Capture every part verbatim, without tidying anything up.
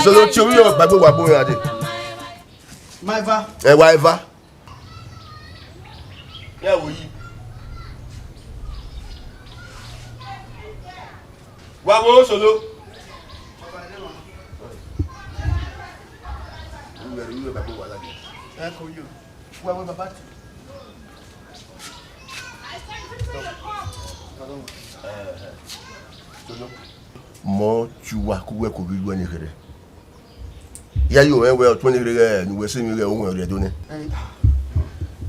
Solo, tie ovbi mwẹ ọkpa gbe wa gbe oyan dee. Ma eva. Ẹ wa eva. Ya wo yi. Wa wo Solo. Ẹ ko yo. Wa wo baba. Solo. Mọ tie uwa ke uwẹ ke ovbi uwẹ ni kherhe. Ya yo mwẹ wẹ ọtuẹn ni rre ghẹ ne uwẹ sẹ emwi ghẹ, uwẹ rhie do nẹ. Ẹ, ah,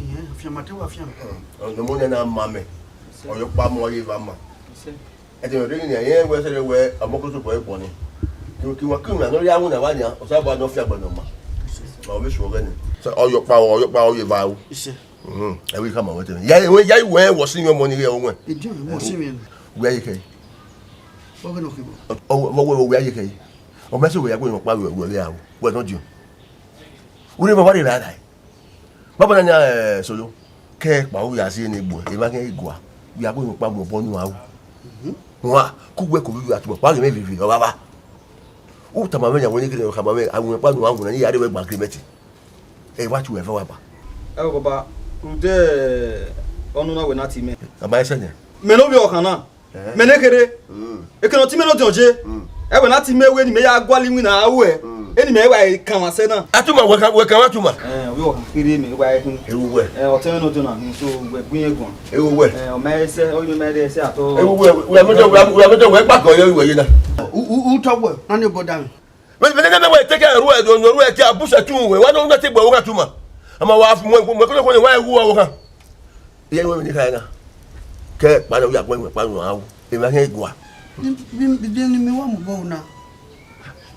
ìyẹn, fian ma te wa fian. Ọmọ nẹ na ma mẹ, ọyọkpa mọ ọye eva ma. Ẹdẹ rẹ ni, ẹ, wẹ sẹ wẹ ọmọ Kristo bọ ẹgbọn ni. Ki wa ki na nọ ya wuna wa nia, Osanobua nọ fian gbẹnnọ ma. Ma ovbi esu ọghẹ nẹ. Ọyọkpa, ọyọkpa ọye eva ru. Ẹ wẹ khama wẹ te. Ya, ya wẹ wọ sẹ emwi ọmọ ni ghẹ uwẹ. Ìdí òun mọ sí mi. Wẹ aye kẹ. Ọghẹ nọ kẹ bọ. Ọ wẹ wẹ aye kẹ. Ọ ma sẹ wẹ ya gbe emwi ọkpa ruẹ, ruẹ vbe aro. Wẹ nọ diọn. Ure ma wa rre ra rae. Baba na nia, eh, Solo. Kẹ kpa u ya si ne gbo, emwa kẹ gua. Ya gbe emwi ọkpa mu obọ nu aro. Wa, ku wẹ ko vbe ya tu ọkpa ghe mẹ veve, ọ baba. U tama mwẹ yan wẹ ne kene ọ khama mwẹ, a wẹ emwi ọkpa nu aro na, ya rre wẹ gba agreement. Ẹ wa tu ẹvọ wa ba. Ẹ o baba, rhunmwuda ọnọna wẹ na ti mẹ. A ma ẹsẹ nẹ. Mẹ ne ovbi ọkhan na. Mẹ ne kherhe. Ekene ọtẹn mwẹ ne ọ diọn je. Ẹ wẹ na ti mẹ wẹ ne imẹ ya gualọ iwinna ruẹ. Eni mẹ wa kanmwa sẹ na. Atuma, wẹ kan, wẹ kan atuma. Ẹ, ovbi ọkhan kherhe mẹ wa hin. Ewu wẹ. Ẹ, ọtẹn mwẹ ne ọ diọn na hin, so wẹ gbe irẹn guan. Ewu wẹ. Ẹ, ọ ma ẹsẹ, ọ ma ẹsẹ atọ. Ewu wẹ, wẹ mẹtẹ, wẹ mẹtẹ, wẹ kpakọ yẹ wẹ ye na. U, u, u tọ wẹ, na ni obọ da mwẹ. Vbene ne mẹ wẹ te ke ru ẹdo ne ru ẹki abusẹ tun wẹ, wa ne u na te gbe ogha tuma. Ama wa fu mu mu kele kele wa wu wa ogha. Iye wẹ ni kha na. Kẹ kpa na ya gbe kpa na awu. E ma kẹ gua. Bi bi ni mi wa mu bo na.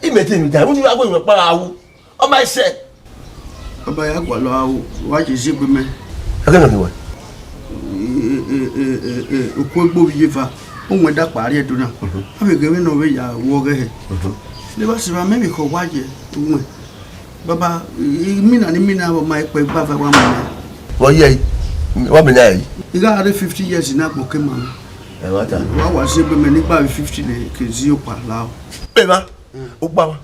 I mẹ te mi da, u ni wa gbe kpa awu. Ọ ma sẹ. Baba ya gualọ awu, wa je ziegbe mẹ. Ẹ kẹ nọ ni wẹ. Oku egbe ovbi iyeva, uwẹ da kpa rrie Ẹdo na. Avbe ghẹ vbene ọ vbe ya ru ọghẹ hẹ. Ne evba sẹ evba, mẹ vbe khọ wa ye uwẹ. Baba, imina ne imina vbe ọ ma kpẹ gba vbe wa mu na. Vbe ọ ye ẹre? Wa mẹ na ẹre? I gha rre fifty years ne agbọn ke ma mwẹ. Ẹ wa ta. Wa wa ziegbe mẹ ne I gba vbe fifty ne ke zẹ okpa la o. Ẹ ma, u gba wa.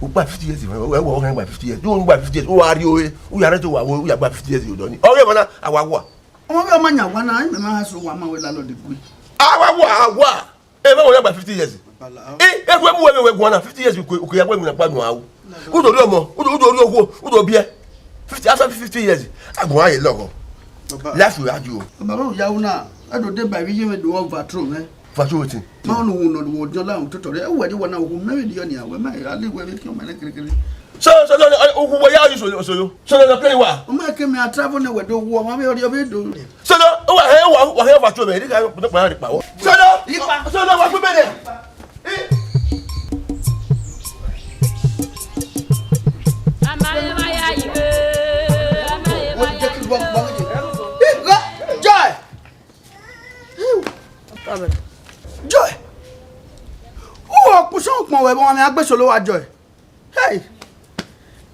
U gba fifty years, ẹ wẹ ọ gha gba fifty years. Du u gba fifty years, u wa rrie ore, u ya rre te wa wo, u ya gba fifty years odọ ni. Ọ ghe emwa na, a wa wa. Ọmọ vbe ọ ma yan wa na, imẹ ma sẹ owa ma wẹ landlord gui. A wa wa, a wa. Ẹ ma wẹ ya gba fifty years. Bala. Ẹ, ẹ wẹ mu wẹ wẹ guan na fifty years, u ke ya wẹ mu na kpa nu a wu. U do rhie ọmọ, u do, u do rhie okhuo, u do biẹ. Fifty, after fifty years, a gu a ye lọghọ. Baba. Life will hard you. Baba, ya wu na, a do de ba vbe iye mwẹ do overthrow mwẹ. Overthrow wetin? Ma ọnọ wu nọ do wo diọn la wu totọ re. Ẹ wẹ de wa na wu mẹ vbe diọn ni a wẹ ma a le wẹ vbe kiọn ma nẹ kere kere. So, so, so, uh, who were you so, so you? So, so, play wa. O ma ke mi a travel ne wẹ do wu ọmọ vbe ọri ọvbe do. So, no, wa he, wa, wa he overthrow me. Ri ka, no, pa, pa, pa. So, no, so, no, wa ku me de. Joy! Joy! Uwẹ ọkpọsọn ukpọn wẹ vbe ọmwa mẹ a gbe Solo wa Joy. Hey!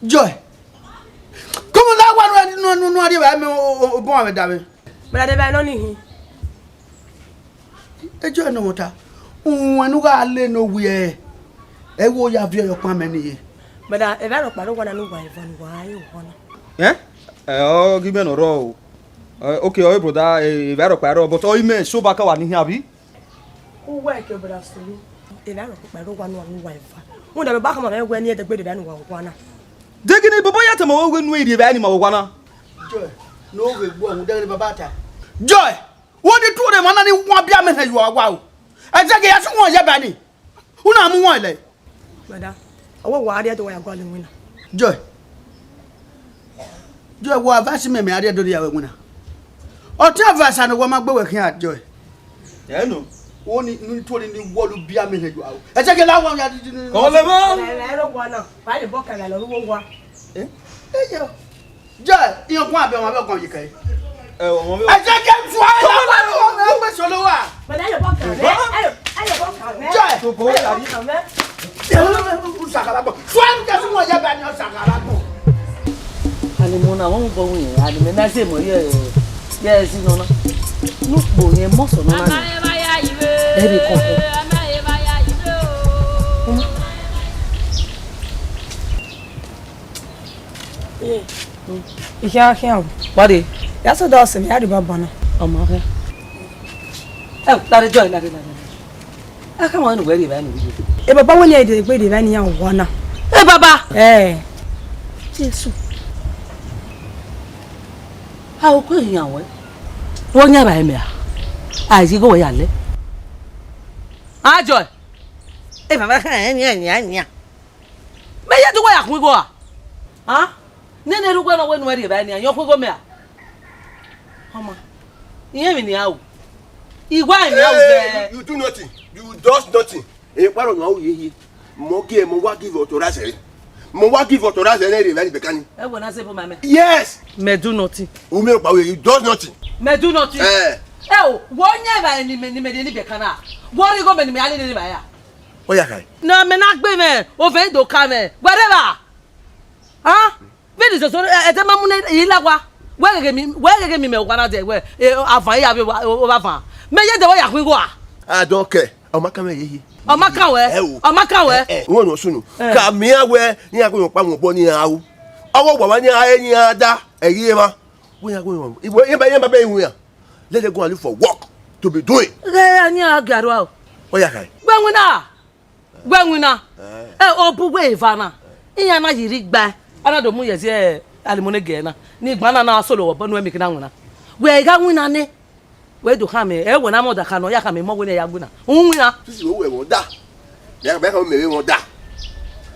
Joy! Kọmọ la wa nu nu nu nu a rhie vbe mẹ obọ mẹ da vbe. Mẹ da de vbe nọ ni hin. Ejo ẹnọ ta, uwẹn ne u gha le ne owiẹ, ẹ wo ya viọ ye ọkpan mẹ ne iye. Brother, evba rhọkpa rre owa na ne uwa eva ne uwa re owa na. Ẹ? Ẹ, ọ ghi mẹ ne ọ rrọọ o. Ẹ, okay, ọre brother, ẹ, evba rhọkpa rrọọ, but ọ i mẹ so ba ka wa ni hin, abi? Uwa ẹke brother Solo. Evba rhọkpa rre owa na ne uwa eva. Rhunmwuda ba khama mwẹ wẹ ne ẹdẹgbe rre evba ne uwa owa na. Deghẹ ne baba ya tama wẹ wẹ ne u rri evba ne ima owa na. Joy, ne ọ ghe gbe ọmwa, deghẹ ne baba ta. Joy! Wo de tuorre emwa na ni wan biẹ amẹ hẹ ye uwa owa o. Ẹ zẹgẹ ya sẹ uwẹ ye ba ni. U na mu uwẹ lẹ. Brother, ọ wẹ wa rrie Ẹdo wa ya gualọ iwinna. Joy. Joy, wa advice mẹ, mẹ a rrie Ẹdo rrie iwinna. Ọtẹn advice ne wa ma gbe wẹ khian, Joy. Ẹ nọ, wo ni, ni tuorre ni wọlu biẹ amẹ hẹ ye uwa o. Ẹ zẹgẹ la wan ya di di ni. Kọ lẹ mọ. Ẹ, ẹ, ẹ, ro wa na. Wa ye bọ kẹrẹ lọ ru wo wa. Ẹ? Ẹ yọ. Joy, iran kún abẹ ọmọ abẹ ọkàn yìí kẹ. Ẹ, ọmọ abẹ. Ẹ jẹ́ kí n tu ayé lápá lọ́wọ́ mi, ó pèsè olówó à. Bọ̀dá, ẹ lè bọ́ kàn mẹ́. Ẹ lè, ẹ lè bọ́ kàn mẹ́. Joy. Tó bọ̀ ó yàrá. Ẹ lè bọ́ kàn mẹ́. Ẹ lè bọ́ kàn mẹ́. Fún ẹni kẹsí wọn yẹ bẹ́ẹ̀ ni ọ̀sán kàrà kù. Alimona, wọn bọ wọn yẹn, alimẹ náà ṣe mọ yẹ, yẹ ẹ sí nọ náà. Nukpo yẹn mọ sọ nọ náà. Ẹ lè kọkọ. Ikhian khian o. Wa de? Ya sẹ ọdọ sẹ mẹ, ya rhie baba na. Ọ ma khian. Ẹ, lare jọ, lare, lare. A ka wọn ne uwẹ rhie evba ne uwẹ. E baba wẹ ne a de gbe rhie evba ne iran owa na. E baba. Ẹ. Jesu. A o kue yan wẹ. Wọ yan ba mẹ a. A yi go ya lẹ. A jọ. E baba kha yan yan yan. Mẹ ye do wẹ ya khuan igho a? A? Nene rugbe nọ wẹ ne uwẹ rhie evba ne iran, yan khuan igho mẹ a? Ọma. Iran emwi ne iran ru. Iwa emwi iran ru zẹ. Hey, you, you do nothing. You does nothing. Ekpa rọ nọ ru yeye. Mo give, mo wa give authorize. Mo wa give authorize ne rhie evba ni bekani. Ẹ wẹ na se bo ma mẹ. Yes. Mẹ do nothing. U mi kpa we, you does nothing. Mẹ do nothing. Eh. Ẹ o, wọ yan evba ni mẹ ni mẹ de ni bekana. Wọ rhie igho mẹ ni mẹ a le ni evba ya. Ọ ya khae. Na mẹ na gbe mwẹ, ovẹn do ka mwẹ. Wẹ rre evba? A? Vbene soso, ẹ, ẹdẹ ma mu ne I la owa. Wẹ gheghe mi, wẹ gheghe mi mẹ owa na dẹ wẹ, e, avan ya vbe owa, owa avan. Mẹ ye dẹ wẹ ya khuan igho a? I don't care. Ọ ma kan mwẹ yeye. Ọ ma kan wẹ? Ẹ o. Ọ ma kan wẹ? Ẹ, ẹ, wẹ nọ sunu. Ẹ. Ka miẹn wẹ, ne iran gu yọn kpa mwẹ obọ ne iran ru. Ọghe owa wa ne iran re ne iran da, ẹ ghi re emwa. Wẹ iran gu yọn. Iwẹ, iran ba, iran ba bẹ iwinna. Let them go and look for work to be doing. Ghẹ ya ne iran gia rua o. Ọ ya khae. Gbe winna. Wẹ winna. Eh. Ẹ, ọ bu wẹ eva na. Iran na yi rre igba. A na do mu ye ẹzi, ẹ, alimọnegẹ na. Ne igba na na solo wẹ obọ ne uwẹ miẹn na winna. Wẹ gha winna nẹ. Wẹ do khama, ẹ, wẹ na mọ ọdaka nọ, ya khama emọ wẹ ne ya winna. U winna. Sisi wẹ wẹ mọ da. Ya, ya khama mẹ vbe mọ da.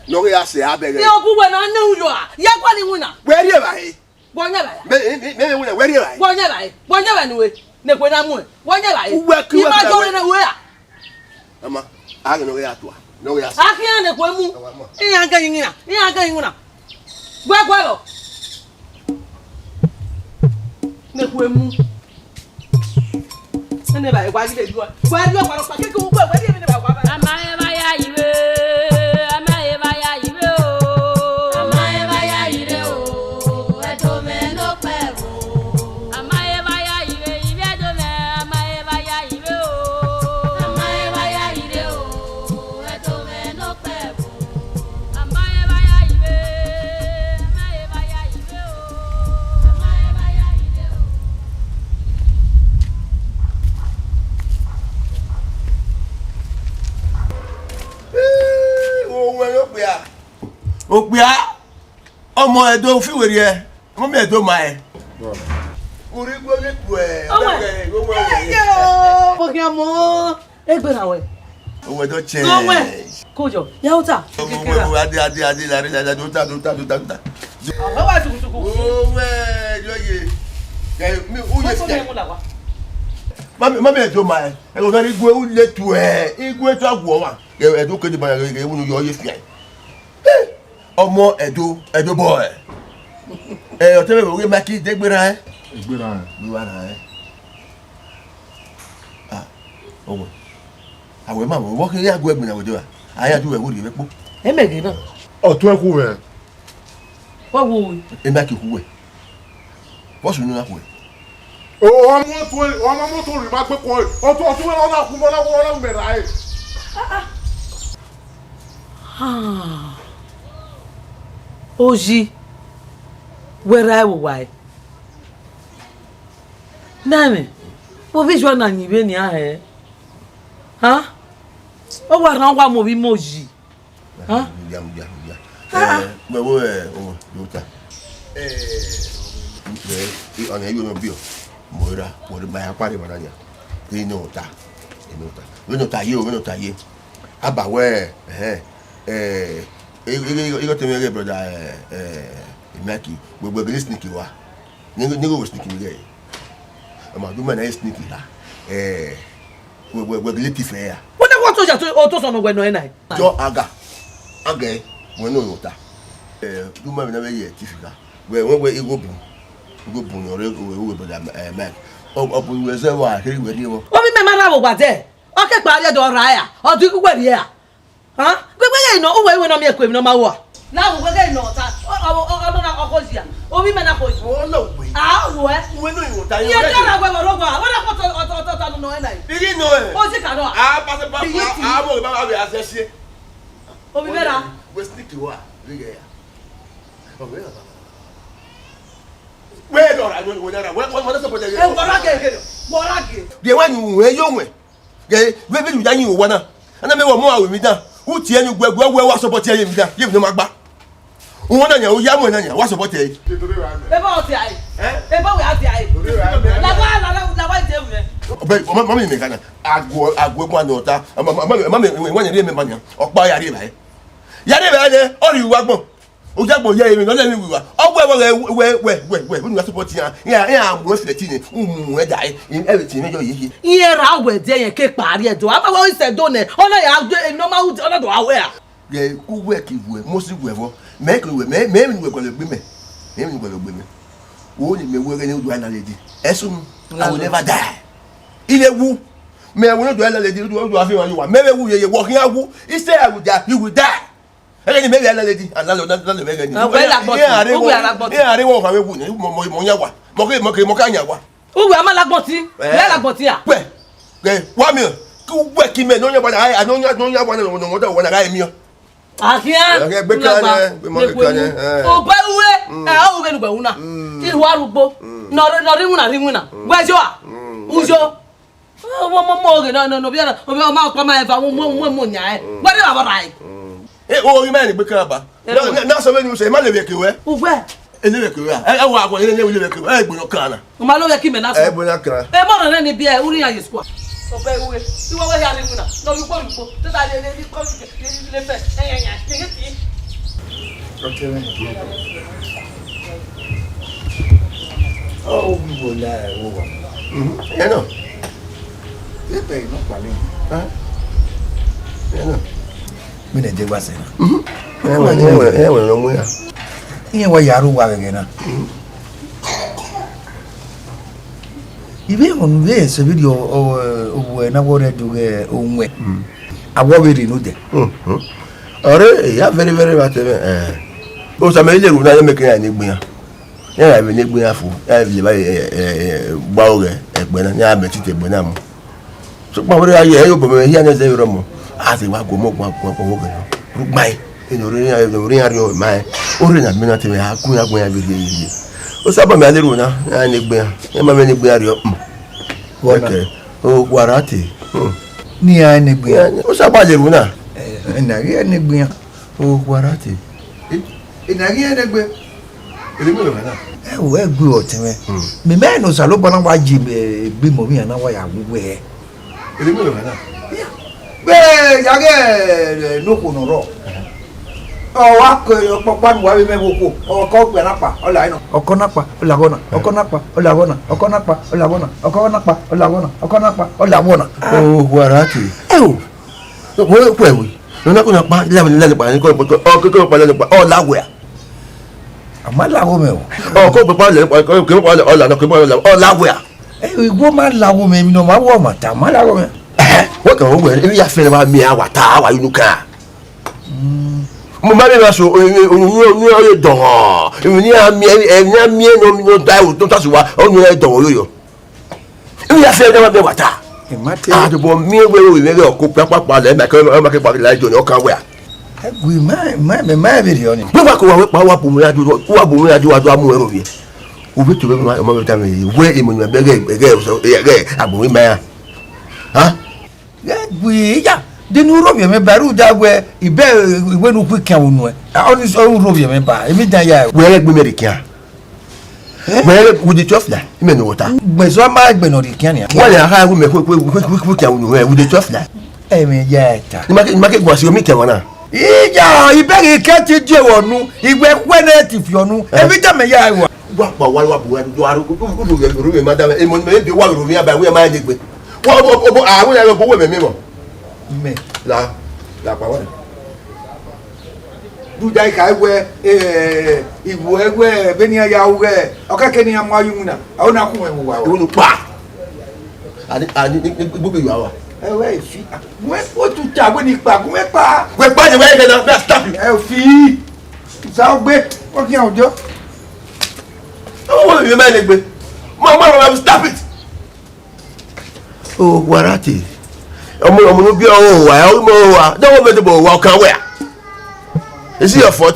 Ne ọ ghi ya sẹ abẹghe. Ẹ, ọ bu wẹ na ne u yo a. Ya gualọ winna. Wẹ rhie evba he. Wọ yan evba ya. Mẹ, mẹ, mẹ, mẹ, wẹ rhie evba he. Wọ yan evba he. Wọ yan evba ne uwẹ. Ne ekhue na muẹn. Wọ yan evba he. Uwẹ ke, uwẹ ke. I ma do wẹ ne uwẹ a. Ama, a ghe ne ọ ghi ya tua, ne ọ ghi ya sẹ. A khian ne ekhue mu. Awa ma. Iran gẹ iwinna, iran gẹ iwinna. Wẹ gualọ. Ne ekhue mu. Ene ba wa ghi le duọ. Wa rhie ọkpa rhọkpa keke ugbẹ, wa rhie emwi ne ba wa ba. A ma he vba ya yi vbe, a ma he vba ya yi vbe o. A ma he vba ya yi vbe o, ẹdo mwẹ ne okpẹvbo. A ma he vba ya yi vbe, ivbi ẹdo mwẹ, a ma he vba ya yi vbe o. A ma he vba ya yi vbe o, ẹdo mwẹ ne okpẹvbo. A ma he vba ya yi vbe, a ma he vba ya yi vbe o. A ma he vba ya yi vbe o. Ee, wo wẹ okpia. Okpia, ọmọ Ẹdo fi werriẹ, ọmọ mi Ẹdo ma ẹ. Urhi gbe ghi tuẹ, ọmọ ẹ, ọmọ ẹ. Yo, mo kí ọmọ, egbe na wẹ. Owó ẹjọ change. Ọmọ ẹ, kojọ, ya ota. Ọmọ ẹ, ade, ade, ade, lare, lare, lare, ota, ota, ota, ota. Ọmọ wa tukutuku. Owó ẹjọ ye. Kẹ mi, u ye. Mami, mami Ẹdo ma ẹ. Ẹ, o fẹ ri igue u le tuẹ, igue tu aguọ wa. Ẹ, Ẹdo kede ba ya, ẹ, unu yọ ye fian. Ọmọ Ẹdo, Ẹdo boy. Ẹ, ọtẹn mwẹ vbe oghe Mikey de gberra ẹn. Egberra ẹn. Gberra ẹn. Ah, ọwẹ. Awẹ ma vọ, vọ khe ya gu ẹgbin na wẹ de wa. A ya du wẹ wo rhie vbe kpo. Ẹ mẹ ghe na. Ọtuẹn khu mwẹ. Wa wo. Ẹ Mikey khu wẹ. Vbọ sunu na khu wẹ. Ọmọ moto, ọmọ moto rhie ma gbe kọ. Ọtọ, ọtọ wẹ ọ na khu, ọ na wọ, ọ na mẹ ra ẹ. Ah. Oyi, wẹ ra ẹvbo uwa ẹ? Nẹmwẹ, vbe ovbi Joy na yin vbenian hẹ? Ha? Ọ wa rhan uwa mu ovbi Moyi. Ha? Mudia, mudia, mudia. Ah. Eh, mẹ wo, eh, o, dọkita. Eh, eh, ọna yo no bio. Mo ra, mo ra, ma ya kpare ma na nia. Ke no ta. E no ta. Vbene ọ ta ye o, vbene ọ ta ye. A ba wẹ, ẹhẹn, eh, igho te mwẹ ghe brother, eh, eh, Mikey, wẹ, wẹ gele sneak wa. Nigho, nigho wẹ sneak vbe ghe. Ọ ma do mẹ na ye sneak ra. Eh, wẹ, wẹ, wẹ gele thief ya. Wẹ na wa to ya to, o to sọnọ wẹ nọ ena. Jọ aga. Aga, wẹ no yo ta. Eh, do mẹ na vbe ye thief ra. Wẹ, wẹ, wẹ igho bun. Igho bun ni ọre, wẹ, wẹ brother, eh, Mike. Ọ, ọ bu wẹ zẹ wa, kere wẹ rhie vbọ. Ovbi mẹ ma rha vbe owa dẹ. Ọ ke kpa rrie dọ ra ya, ọ dẹ igho wẹ rhie ra. Ha? Wẹ, wẹ ghe nọ, uwẹ, uwẹ nọ miẹn eku emwi ne ọ ma ru a? Na ru wẹ ghe nọ ta, ọ, ọ, ọ, ọ, nọ na, ọ kho zia. Ovbi mẹ na kho zia. Ọ nọ wẹ. A, wẹ. Uwẹ nọ yo ta. Ye jọ na wẹ vbe rogwa, wẹ na kho to, ọ, to, ọ, to, ta nọ ena. Iri nọ ẹ. O si ka nọ a? A, pa se pa, a, a, mo ba ba a se. Ovbi mẹ ra. Wẹ sneak wa, ri ghe ya. Ọ wẹ. Wẹ dọ ra, wẹ, wẹ dọ ra, wẹ, wẹ, wẹ support ẹre. Ẹ, wọ ra gẹ, gẹ, wọ ra gẹ. Rhie wẹ nu wẹ yo wẹ. Gẹ, vbe, vbe u ya yin owa na. Ana mẹ wẹ ọmọ a wẹ emwi dan. U tie ni ugbẹguẹ, wẹ wa support ẹre ye emwi dan. Ye emwi ne ọ ma gba. Uwẹ na yan, u ya mu ẹre na yan, wa support ẹre. Ebo ọ dia ẹre. Eh? Ebo wẹ a dia ẹre. La wa, la, la, la wa de mwẹ. Ọbẹ, ọmọ, ọmọ mi mẹ gana. Agu, agu ẹkun anọ ta. Ọmọ, ọmọ, ọmọ, ọmọ mi, wẹ, wẹ, wẹ, wẹ, wẹ, ọkpa ya rhie ba ẹre. Ya rhie ba ẹre, ọ rhie uwa gbọn. Ojagbọn ya emwi ne ọ lẹ emwi wiwa. Ọ wẹ, wẹ, wẹ, wẹ, wẹ, wẹ, wẹ, unu wa support iran. Iran, iran mu ẹfẹ ti ni, u mu ẹre da ẹre. Everything mẹ yọ yeye. Iran ra wẹ de yẹn ke kpa rhie do. A ma wẹ isẹ do nẹ. Ọ na ya do, e normal, ọ na do a wẹ a. Ghe uwẹ ke wẹ, Mosi wẹ vbọ. Mẹ ke wẹ, mẹ, mẹ emwi ne uwẹ gualọ gbe mẹ. Mẹ emwi ne uwẹ gualọ gbe mẹ. Wo ni mẹ wẹ ghẹ ne u do a landlady. Ẹsunu, I will never die. I vbe wu. Mẹ wẹ ne u do a landlady, u do, u do a fi emwa ye owa. Mẹ vbe wu yeye, wọ khian wu. He say I will die, you will die. Ẹghẹ ni mẹ vbe a landlady, and landlord, landlord, ẹghẹ ni. Ọ wẹ la gbọtin, Iran are u wẹ wọ, la gbọtin. Iran are wọ ọkhan vbe wu ni, mọ, mọ, mọ yan wa. Mọ ke, mọ ke, mọ ka yan wa. U wẹ a ma la gbọtin, Eh. Mẹ la gbọtin a. Wẹ, ghe, wa miẹn, ke uwẹ ke imẹ ne ọ yan wa na, a, ne ọ yan, ne ọ yan wa na, ne ọ, ne ọ da wa na, gha miẹn. A khian. Ẹ, gbe ka nẹ, gbe ma gbe ka nẹ, eh. Obẹ uwe, Mm. Ẹ, ọ wu vbene uwẹ wu na. Mm. Ihu arugbo. Mm. Nọ rre, nọ rre iwinna, rre iwinna. Mm. Wẹ yo a? Mm. U yo. Ọ, mọ, mọ, mọ, oghe nọ, nọ, nọ, ovbi ẹre, ovbi ọma ọkpa ma eva, mu, mu, mu, mu yan ẹ. Mm. Wẹ de wa ba ra ẹ. Mm. E, o, ima ni gbe ka ba. Ẹ, na, na, na sọ vbene u sẹ, ima levbe ke wẹ. Uwẹ. E levbe ke wẹ. Ẹ, ẹ, wa, wa, e, e, e levbe ke wẹ. Ẹ, gbe nọ kan na. U ma lo vbe ke imẹ na sẹ. Ẹ, gbe na kan. Ẹ, mọ rẹ nẹ ni biẹ, u ni ya ye square. Ọbẹ uwe. Iwẹ wẹ hia ni wina. Nọ vbe ukpo vbe ukpo. Te ta le, le, le, kọ, le, le, le fẹ. Ẹ, ya, ya. Ye, ye, ye. Okay, man. Oh, we will lie, we will. Mm-hmm. Yeah, no. Huh? Yeah, no. Vbene ẹdẹ gba sẹ na. Mhm. Ẹ wẹ, ẹ wẹ, ẹ wẹ ne ọ mu iran. Iran wa ya rre uwa vbe ẹghẹ na. Mhm. Ivbi emwi ne u vbe sẹ vberriọ, ọ, ọ, owẹ na wẹ ọ rre do ghe owẹ. Mhm. Awọ vbe rre ne odẹ. Mhm. Ọre, ya very, very bad, ẹ. Osa mẹ i le ru na, ye mẹ ke iran ne egbe iran. Iran vbe ne egbe iran fo, iran vbe evba, ẹ, ẹ, ẹ, gba ọghẹ ẹgbẹ na, iran mẹ titi ẹgbẹ na mu. Sokpan vbe ọ ya ye, ẹ, obọ mwẹ hia ne ẹzẹ vbe rre ọmọ, a sẹ wa gu ọmọ guan guan guan ọghẹ nọ. Rhugbaẹn, ene ọre iran, ene ọre iran rhie ọmwa ẹn, ọ rre ne a miẹn na te mwẹ, a gun iran, gun iran vbe rhie ye ye. Osabọ mẹ a le ru na, iran ne egbe iran, iran ma mwẹ ne egbe iran rhie ọmọ. Wọ na. Ẹkẹ, o wa ra te. Hmm. Ne iran ne egbe iran. Osabọ a le ru na. Ẹ, na ghi ne egbe iran. O wa ra te. Ena ghi ẹnẹgbe. Ere mi rọ na. Ẹ o, ẹ gbe ọtẹn mwẹ. Hmm. Mẹ, mẹ ne Osanobua na wa ye, eh, egbe imọ vbe iran na wa ya wu wẹ. Ere mi rọ na. Vbe ya ghẹ, eh, ne okhuo nọ rrọọ. Ọ wa ke ọkpọkpa ne uwa vbe mẹ vbe okhuo, ọkọ okpia na kpa, ọ la nọ. Ọkọ na kpa, ọ la vbọ na. Ọkọ na kpa, ọ la vbọ na. Ọkọ na kpa, ọ la vbọ na. Ọkọ na kpa, ọ la vbọ na. Ọkọ na kpa, ọ la vbọ na. O wa ra te. Ẹ o. Wẹ khuẹ wi. Nọ na ko na kpa, la, la, la, kpa, ni ko, ko, o, ko, ko, kpa, la, kpa, ọ la wẹ a? A ma la gho mẹ o. Ọ, ko kpa, la, kpa, ko, ko, kpa, la, ọ la, nọ, ko, kpa, la, ọ la wẹ a? Ẹ, igho ma la gho mẹ, emwi ne ọ ma wọ ma ta, ma la gho mẹ. Wẹ ka wẹ, emwi ya fẹ ne wa miẹn a wa ta, a wa unu ka. Mm. Mo ma miẹn ma so, o, o, o, o, o, o, dọghọ. Emwi ni a miẹn, emwi ni a miẹn nọ, nọ da o, to ta so wa, ọ nu dọghọ yoyo. Iran ya fẹ ne wa bẹ wa ta. Ẹ ma te. A do bọ miẹn wẹ, wẹ, wẹ, wẹ, ọkọ kpakpakpa lẹ, ma ke, ma ke kpa la jọ ni, ọ kan wẹ a. Ẹ gui, ma, ma, ma, ma vbe rhie ọni. Wẹ wa ko wa, wẹ kpa, wa bu mi ra ju, wa bu mi ra ju, wa do a mu ẹro vbiẹ. U vbe to vbe ma, ma vbe ta mẹ, wẹ emọ ni ma bẹ ghe, ghe, ghe, agbọn ma ya. Ha? Ẹ gui, ya, de ne u rhovbiẹ mwẹ ba, ru da wẹ, ibẹ, iwẹ ne u khu ikian unu ẹ. Ọni sọ, u rhovbiẹ mwẹ ba, emwi dan ya. Wẹ rẹ gbe mẹ rhie ikian. Wẹ rẹ with the twelve na, imẹ ne wọta. Gbẹzọ ma gbẹ nọ rhie ikian nia. Wẹ lẹ a kha ru mẹ kue, kue, kue, kue, kue, ikian unu, eh, with the twelve na. Ẹmwẹ ya ẹta. Ni ma ke, ni ma ke gua si omi kẹmọ na. Iya, ibẹ ghi ke ti die wọ nu, iwẹ wẹ ne ti fi ọnu. Eh. Emwi dan mẹ ya wa. Wa kpa wa, wa bu wa, wa ru, ru, ru, ru, ru, ru, ma da mẹ, emọ ni mẹ, ebi wa ru mi aba, wẹ ma ne gbe. Wa, o, o, o, a, wẹ ya ro, bo wẹ mẹ, mẹ mọ. Mẹ. La, la kpa wa. Duda i kha wẹ, eh, iwẹ wẹ, vbene iran ya ru ghẹ, ọ kẹkẹ ne iran mu aye iwinna, ọ na khu mwẹ vbe uwa. Unu kpa. Ani, ani, ni, ni, gbogbo iwinna wa. Ẹ wẹ fi. Wẹ, o tu ta, wẹ ni kpa, wẹ kpa. Wẹ kpa, wẹ kpa, wẹ kpa, wẹ stop it. Ẹ fi. Sa ogbe, o kian ojo. Ọ wẹ mi ma ne gbe. Ma, ma, ma, stop it. O wa ra te. Ọmọ, ọmọ no bi ọrọre wa, ọmọ wa. Dọwọ mẹ dọbọ wa, ọ kan wẹ a. Is it your fault?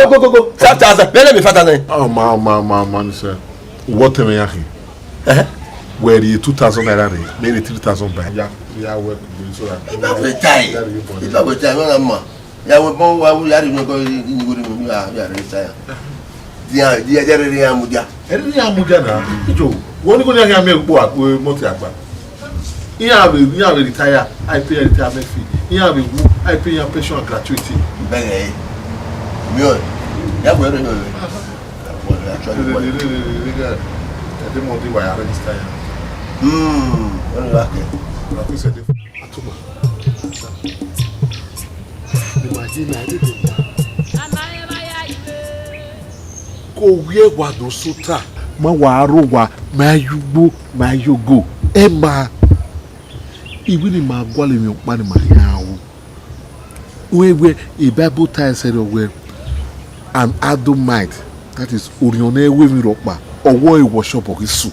go, go, go, go. Five thousand. Vbene mi five thousand. Ọ ma, ọ ma, ọ ma, ọ ma ni sẹ. Wọ tẹmwẹ ya khin. Ẹhẹ. Wẹ rhie two thousand naira rre, mẹ rhie three thousand ba. Ya, ya wẹ kugbe so that. Iba wẹ tai. Iba wẹ tai, wẹ na ma. Ya wẹ bọ wa ya rhie nọ ko ni ni ni ya ya rhie tai. Dia, dia, dia rhie ya mudia. Ẹrhie ya mudia na. Ijo, wọ ni ko ni ya mẹ gbo agbo mọti agba. Iran vbe, iran vbe retire, I pay retirement fee. Iran vbe wu, I pay iran pension and gratuity. Bẹghe, miẹn, ya wẹ rẹ nọ. Well, actually, well. Ẹdẹ mọ di wa ya register ya. Hmm, wọ́n ní wá kẹ́. Ọ̀rọ̀ tó ṣẹ̀dẹ̀ fún Atuma. Imagine, I didn't know. Ko wiẹ wa do sota. Ma wa aro wa, ma yugbo, ma yogo. Ẹ ma. Iwi ni ma gualọ emwi ọkpa ni ma khian ru. Wẹ wẹ, e Bible ta ẹsẹ rẹ wẹ, an Adamite, that is, orhiọn ne ẹ ru emwi rhọkpa, ọwọ e worship ọghe Esu.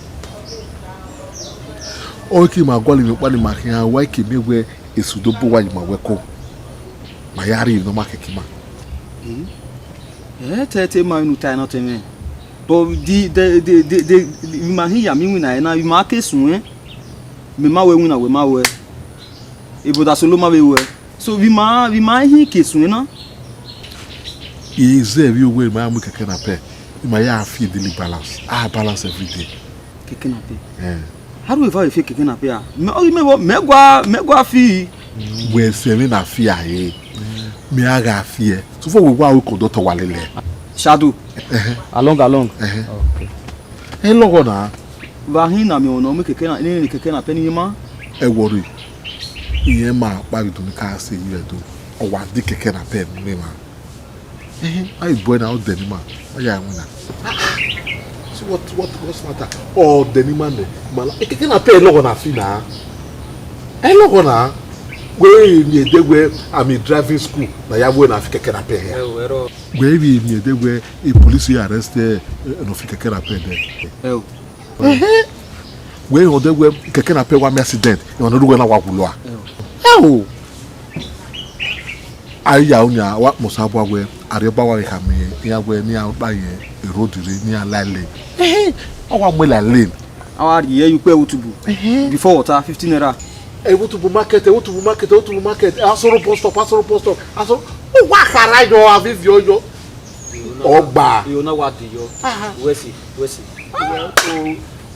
Ọ ke ma gualọ emwi ọkpa ni ma khian ru, a ke miẹn wẹ Esu do bu uwa ye ima wẹ ko, ma ya rhie emwi ne ọ ma kẹkan ima. Ẹ tẹ te ma unu ta ẹnọtẹn mwẹ. But the, the, the, the, the, vbe ima hin ya miẹn iwinna ẹre na, vbe ima ke suẹn, mẹ ma wẹ iwinna wẹ ma wẹ. Ebo da solo ma vbe wẹ. So vbe ima, vbe ima hin ke suẹn na. I zẹ vbe owẹ ma mu kẹkẹ na pẹ, ima ya fi daily balance. I balance every day. Kẹkẹ na pẹ. Eh. How do you ever feel kẹkẹ na pẹ a? Mẹ, ọ, mẹ, mẹ gua, mẹ gua fi. Wẹ sẹ vbe na fi a he. Mẹ a gha fi ẹ. So far wẹ wa ru conductor wa lele. Shadow. Ẹhẹn. Along, along. Ẹhẹn. Okay. Ẹ lọghọ na. Vbe a hin na miẹn ọna, ọ mu kẹkẹ na, ne kẹkẹ na pẹ ne ima. Ẹ worry. Iyẹn ma kpa vbe do ni ka sẹ yi vbe do. Ọ wa di kẹkẹ na pẹ mu ima. Ẹhẹn, a i bọ ẹre na, ọ dẹ ne ima, ọ ya winna. Ah, ah. So what, what, what's matter? Ọ dẹ ne ima nẹ, ma la, kẹkẹ na pẹ ẹ lọghọ na fi na. Ẹ lọghọ na. Wẹ miẹn ẹdẹ wẹ, I'm in driving school, na ya wẹ na fi kẹkẹ na pẹ hia. Ẹ o, ẹ rọ. Wẹ vbe miẹn ẹdẹ wẹ, e police arrest ẹ, ẹ, ne ọ fi kẹkẹ na pẹ dẹ. Ẹ o. Ẹhẹn. Wẹ rẹn ọdẹ wẹ kẹkẹ na pẹ wa miẹn accident, emwa ne ọ rre uwẹ na wa wulo a. Ẹ o. A ya ru nia, wa kpọnmwẹ Osanobua wẹ, Arriọba wa vbe khama iran wẹ ne iran kpa ye road rre, ne iran la lane. Ẹhẹn, ọ wa mu la lane. A wa rhie ẹre ye ukpo Ẹwotubu. Ẹhẹn. Before water, fifteen naira. Ẹwotubu market, Ẹwotubu market, Ẹwotubu market. Asoro bus stop, Asoro bus stop. Asoro, ọ wa khara yọ, avivio yọ. Ọgba. Iyo na wa di yọ. Aha. Wẹ si, wẹ si.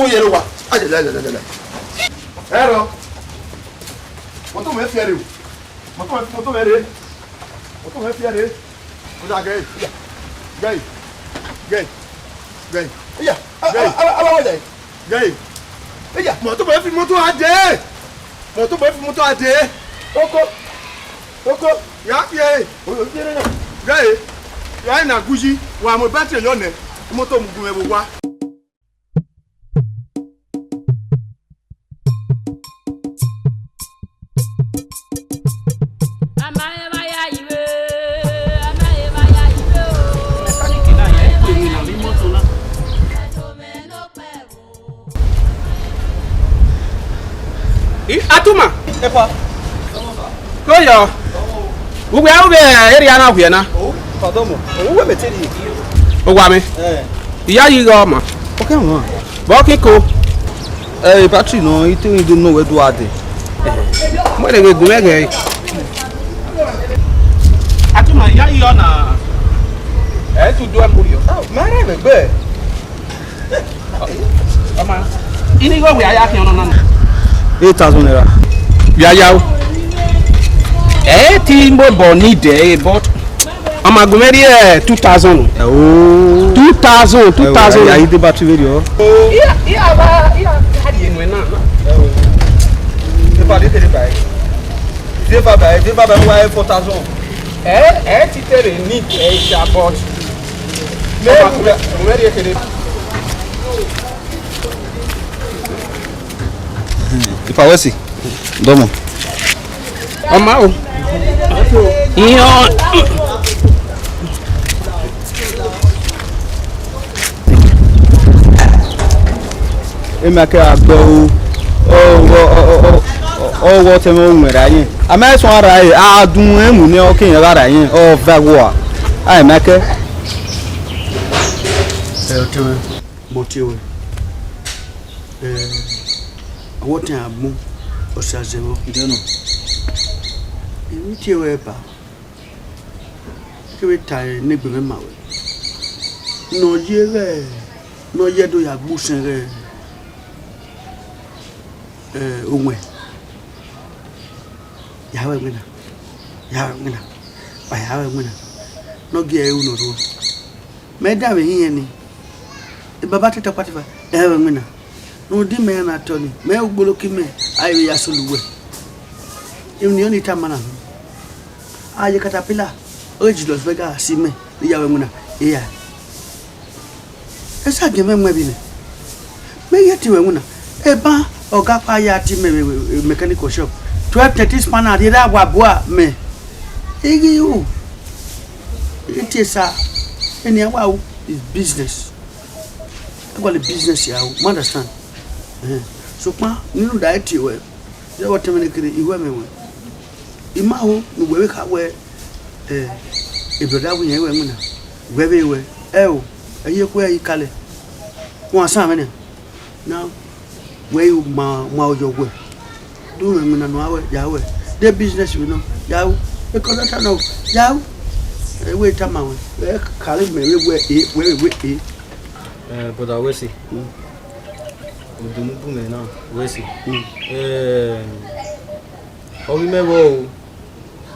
wu yẹre owa. Ayayayayaya. Ẹrọ. Mọto mwẹ fiẹre o. Mọto mwẹ, mọto mwẹ rre. Mọto mwẹ fiẹre. Oda gẹe. Gẹe. Gẹe. Gẹe. Iya. Gẹe. Aba, aba, aba, gẹe. Gẹe. Iya. Mọto mwẹ fi mọto a dee. Mọto mwẹ fi mọto a dee. Oko. Oko. Ya fiẹre. Oyo, fiẹre na. Gẹe. Ya na guyi. Wa mu battery yọ nẹ. Mọto mu gun ẹvbo wa. Atuma. Epa. Koyọ. Uwẹ aro vbe area na wiẹ na. O, pardon mo. O, uwẹ mẹ te rhie. Owa mẹ. Eh. Iya yi gha ọma. Okay, mama. Vbọ kiko. Eh, battery nọ, ite rin do nọ wẹ do ade. Mo ne ghe gu mẹ ghe. Atuma, iya yi ọna. Ẹ tu do ẹ mo riọ. Ah, mẹ rẹ vbe gbe. Ọma, ini igho wẹ a ya khian ọnọna na? Eight thousand naira. Ya ya o. Ẹ ti mo bọ ni de, but ọma gu mẹ rhie two thousand. Ẹ o. Two thousand, two thousand. Ẹ o, ya yi de battery vbe rriọ. Iya, iya, ba, iya, ya di enu na. Ẹ o. Epa de kere ba e. Epa ba e, epa ba e wa four thousand. Ẹ, ẹ ti tere ni, ẹ, but. Ọma gu mẹ rhie kere. Ifa wẹ si. Dọmọ. Ọma o. Iyan. Emi a kẹ gha gbẹ o. Ọ, ọ, ọ, ọ, ọ, ọ, wọ tẹmwẹ uwẹn ra yẹn. A ma sọn ara ẹre, a dun ẹmwẹ ne ọ ke yẹn gha ra yẹn, ọ va ẹguọ a. A ma kẹ. Ẹ, ọ tẹmwẹ. Mo tie wẹ, eh, ọwọtẹn agbọn, ọse azẹvbọ. Ǹjẹ́ nọ? Emwi tie wẹ ba, kevbe ta ne egbe mwẹ ma wẹ. Ne ọ ye ghẹ, ne ọ ye do ya gbe usẹn ghẹ, eh, owẹn. Ya ru ẹwẹn na, ya ru ẹwẹn na, wa ya ru ẹwẹn na, ne ọ gie ẹre ru ne ọ rhuọ. Mẹ danmwehọ irẹn ni, baba te tọkpa te eva, ẹ ru ẹwẹn na. Rhunmwuda imẹ iran na tọ ni, mẹ ugboloki mẹ, a i vbe ya solo uwẹ. Emwi ne I ọnii tama na, a ye caterpillar, ọ ghi Julius Berger si mẹ, ne I ya ru ẹwẹn na, eya. Esa gie mwẹ mu ẹvbi nẹ. Mẹ ye tie ruẹ winna. Eban ọga ọkpa ya tie mẹ vbe mechanical shop. Twelve thirty spanner rhie ra wa bua mẹ. I ghi ru. I tie esa. Eni a wa ru is business. A gualọ business ya ru. Ma understand? Ẹhẹn. Sokpan, nene u da tie ruẹ, de wẹ ọtẹn mwẹ ne kherhe, I ru ẹmwẹ ruẹ. I ma ho ne uwẹ vbe kha wẹ, eh, e brother wẹ irẹn ru ẹwẹn na, wẹ vbe ruẹ, ẹ o, ẹ ye khuẹ i kalẹ, wọn san mwẹ nian. Na wẹ i ma, ma oyọ wẹ, do mwẹ iwinna nọ ruẹ, ya ruẹ, de business vbe nọ, ya ru, e contractor nọ, ya ru, ẹ wẹ I tama ruẹ, ẹ khare mẹ vbe wẹ e, wẹ vbe wẹ e. Eh, brother Wesi, mm, odunu bu mwẹ na, Wesi. Mm. Eh, ọ ghi mẹ vbọ o,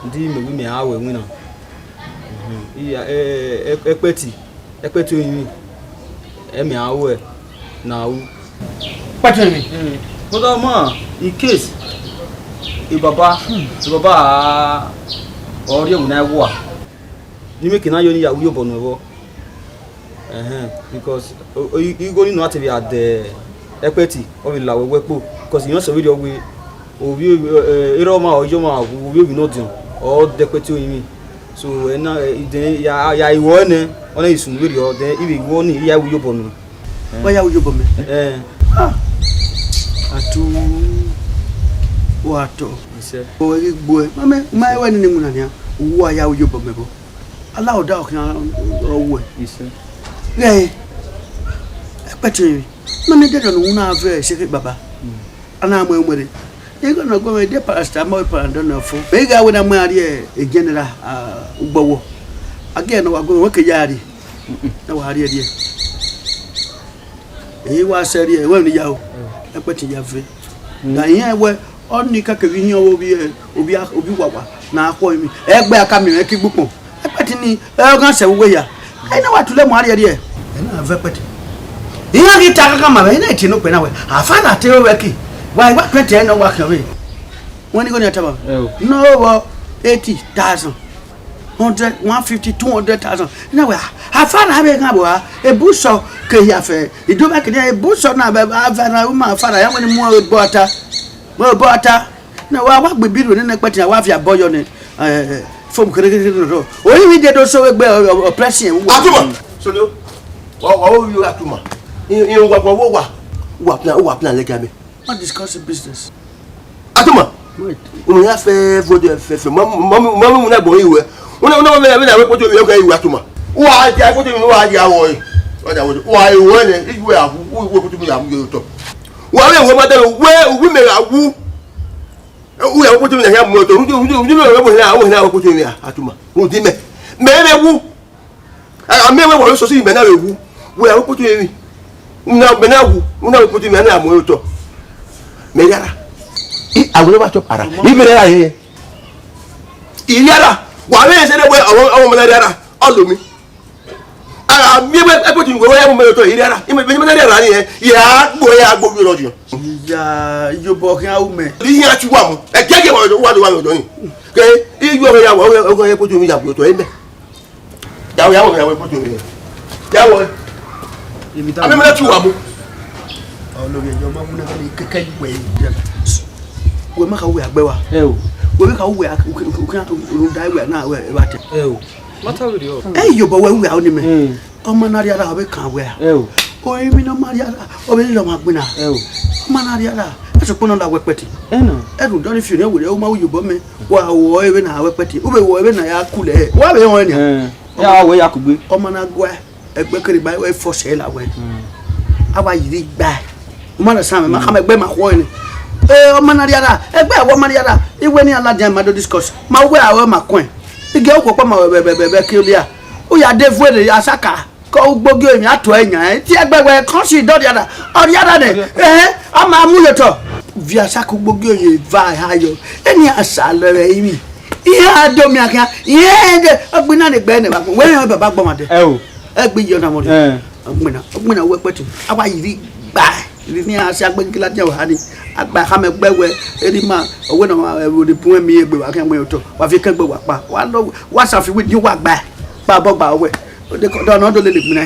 ndi mẹ wẹ mẹ a ru ẹwinna. Mhm. Iya, eh, eh, ẹkpẹti, ẹkpẹti orinmwi, ẹ mẹ a ru ẹe ne a ru. Ẹkpẹti orinmwi? Mm. Brother man, in case, e baba, e baba a, ọ rhie ẹwinna ẹghua, ne imẹ ke na yo ni ya ru iyobọ nuẹn vbọ. Ẹhẹn, because o, o, i, igho ni nọ a te vbe a dẹ ẹkpẹti, ọ vbe la wẹ wẹ kpo, because irẹn sẹ vberriọ wẹ, ovbi, eh, erha ọmwa, ọ ye ọmwa, ovbi ovbi nọ diọn, ọ dẹ ẹkpẹti orinmwi. So, ẹna, eh, then ya, ya iwọ ẹnẹ, ọ na i sunu vberriọ, then I vbe iwọ ni, I ya ru iyobọ nuẹn. Wa ya ru iyobọ mẹ? Eh. Ah! Atu, wa tọ. Isẹ. O, ẹ ghi gbuẹ. Ma mẹ, ma ẹwẹ nene iwinna nian, uwa ya ru iyobọ mẹ vbọ. Ala ọda ọkhian ọ wẹ. Isẹ. Ghẹ, ẹkpẹti emwi. Nọ ne dẹdẹ ne u na vẹ ẹse khe baba. Mm. A na mu ẹre mu ẹre. Igho ne ọ gu mwẹ de paracetamol, panadol ne ọ fo. Mẹ i gha wẹ ne a mu iran rrie e general, ah, ugbọvọ. A gie ne ọ wa gu mwẹ, wẹ ke ya rrie. Mm-mm. Ne wa rrie rrie. Ehe wa sẹ rrie, wẹ ne ya o. Mm. Ẹkpẹti ya ve. Mm. Da iran wẹ, ọnii ka kevbe ihiọn ọvbe ovbi, ovbi, ovbi uwawa ne a khọ emwi. Ẹgbẹe a ka miẹn mwẹ ke igbukpọn. Ẹkpẹti ni, ẹ, ọ ghan sẹ vbe uwu ehia. Ẹ i na wa tule mu a rhiẹrhiẹ. Ẹ na vẹ ẹkpẹti. Iran ghi ta aghanghan ma mwẹ, ẹ i na tie ne okpia na wẹ, afa na te ro vbe ẹki. Wa, wa pẹnti ẹre ne ọ wa khian vbe. Wẹ ne igho ni a tama mwẹ. Ẹ o. Ne ọ vbọ eighty thousand, hundred, one fifty, two hundred thousand. Ẹ na wẹ, afa na vbe ghan vbe a, ebusọ ke hia fẹ. Ido mwẹ kene ebusọ na vbe a va na uma afa na, ya wẹ ne mu ẹre bọ ata. Mu ẹre bọ ata. Na wa, wa gbe ibiru nene ẹkpẹti na, wa viọ abọ yọ nẹ, eh, fomu kherhe kherhe nọ. Oyi vbe de do so vbe egbe, ọ, ọ, ọ pressing ẹre uwa. Atuma, solo, wa, wa, wa, wa, Atuma. In, in, wa, wa, wa, wa, wa plan, wa plan lẹga mẹ. Not discussing business. Atuma. Umu ya fẹ vodo fẹfẹ. Mamu mamu mamu na gbọ iwe. Una una me me na we kpoto mi o ka iwe atuma. Wa ja kpoto mi wa ja wo. Wa ja wo. Wa iwe ne iwe awu. Iwe kpoto mi awu yo to. Wa we wo ma da we uwi me awu. U ya kpoto mi ya mu to. Uju uju uju me we bo na wo na kpoto mi atuma. Uju me. Me me wu. A, a, mẹ wẹ wa vbe soso imẹ na vbe wu, wẹ a vbe kpoto emwi. Una, mẹ na wu, una vbe kpoto emwi, a na mu ẹre otọ. Mẹ rhiara. I, a wẹ vbe a chọ para. I mẹ rhiara ye. I rhiara. Wa vbe sẹ wẹ ọmọ, ọmọ mẹ na rhiara. Ọ lo mi. A, a, mẹ wẹ, ẹ kpoto emwi wẹ, wẹ ya mu mẹ otọ, i rhiara. I mẹ, mẹ na rhiara ni, ẹ. Ya gbo, ya gbo, bi rọ jọ. Ya, yo bọ khian u mẹ. I ya chu wa mu. Ẹ kẹ kẹ wa, wa, wa, wa, wa, ni. Ke, i yo ya wa, ọ, ọ, ọ, ẹ kpoto emwi ya gbe otọ, ẹ mẹ. Ya wẹ, ya wẹ, ya wẹ, kpoto rẹ. Ya wẹ. Èmi ta. Ami mẹ tu wa mu. Olórí ẹjọ́ máa múná ní kẹ́kẹ́ ìwẹ̀ ìjọba. Wẹ ma ka wẹ agbẹ wa. Ẹ o. Wẹ ma ka wẹ òkè òkè òkè òkè da wẹ na wẹ ẹ bá tẹ. Ẹ o. Mata wẹ ri o. Ẹ yọ bọ wẹ wẹ àwọn ni mẹ. Hmm. Ọmọ náà rí ara ọbẹ kan wẹ. Ẹ o. O èmi náà ma rí ara ọbẹ nílò ọmọ agbẹna. Ẹ o. Ọmọ náà rí ara. Ẹ sọ pé náà la wẹ pẹtì. Ẹ nà. Ẹ dùn dọ́ni fi òní ẹwẹrẹ ó máa wù yọ bọ mẹ. Wa wọ ebe na wẹ pẹtì, ube wọ ebe na ya kulẹ, wa be họn ẹnia. Eh, ya wẹ ya kugbe. Ọmọ na gua, ẹgbẹ kere ba wẹ fọsẹ la wẹ. Hmm. A wa yiri gba. Ọmọ na san ma khama ẹgbẹ ma khuọ ni. Eh, ọmọ na riara, ẹgbẹ awọ ọmọ riara, iwe ni ala dia ma do discuss. Ma wẹ awẹ ma kuen. Ige okwo kpọ ma wẹ wẹ wẹ wẹ wẹ kiolia. U ya de vuere ya saka. Kọ ugbogi oyin a tuẹ yan, ẹ, tie ẹgbẹ wẹ kọn si dọ riara, ọ riara nẹ, ẹhẹn, a ma mu yotọ. Viọ asaka ugbogi oyin va eha yọ, eni a sa lẹ vbe imi. Iran a do miẹn khian, iran de, ọgbina ne egbe nẹ vbe agbọn, wẹ rẹn baba gbọmwa dẹ. Ẹ o. Ẹgbe yọ na mọ rẹ. Ẹ. Ọgbina, ọgbina wẹ kpẹtu, a wa yiri gba, iri ni a si agbe gila dia wẹ ha ni, a gba khama ẹgbẹ wẹ, eri ma, ọwẹ na ma, ẹ, wo de bun ẹmi egbe wa khian mu yotọ, wa fi kẹgbe wa kpa, wa lọ, wa sa fi wi di wa gba, kpa bọ gba wẹ. Ọ de kọ, dọ nọ do lele gbinna.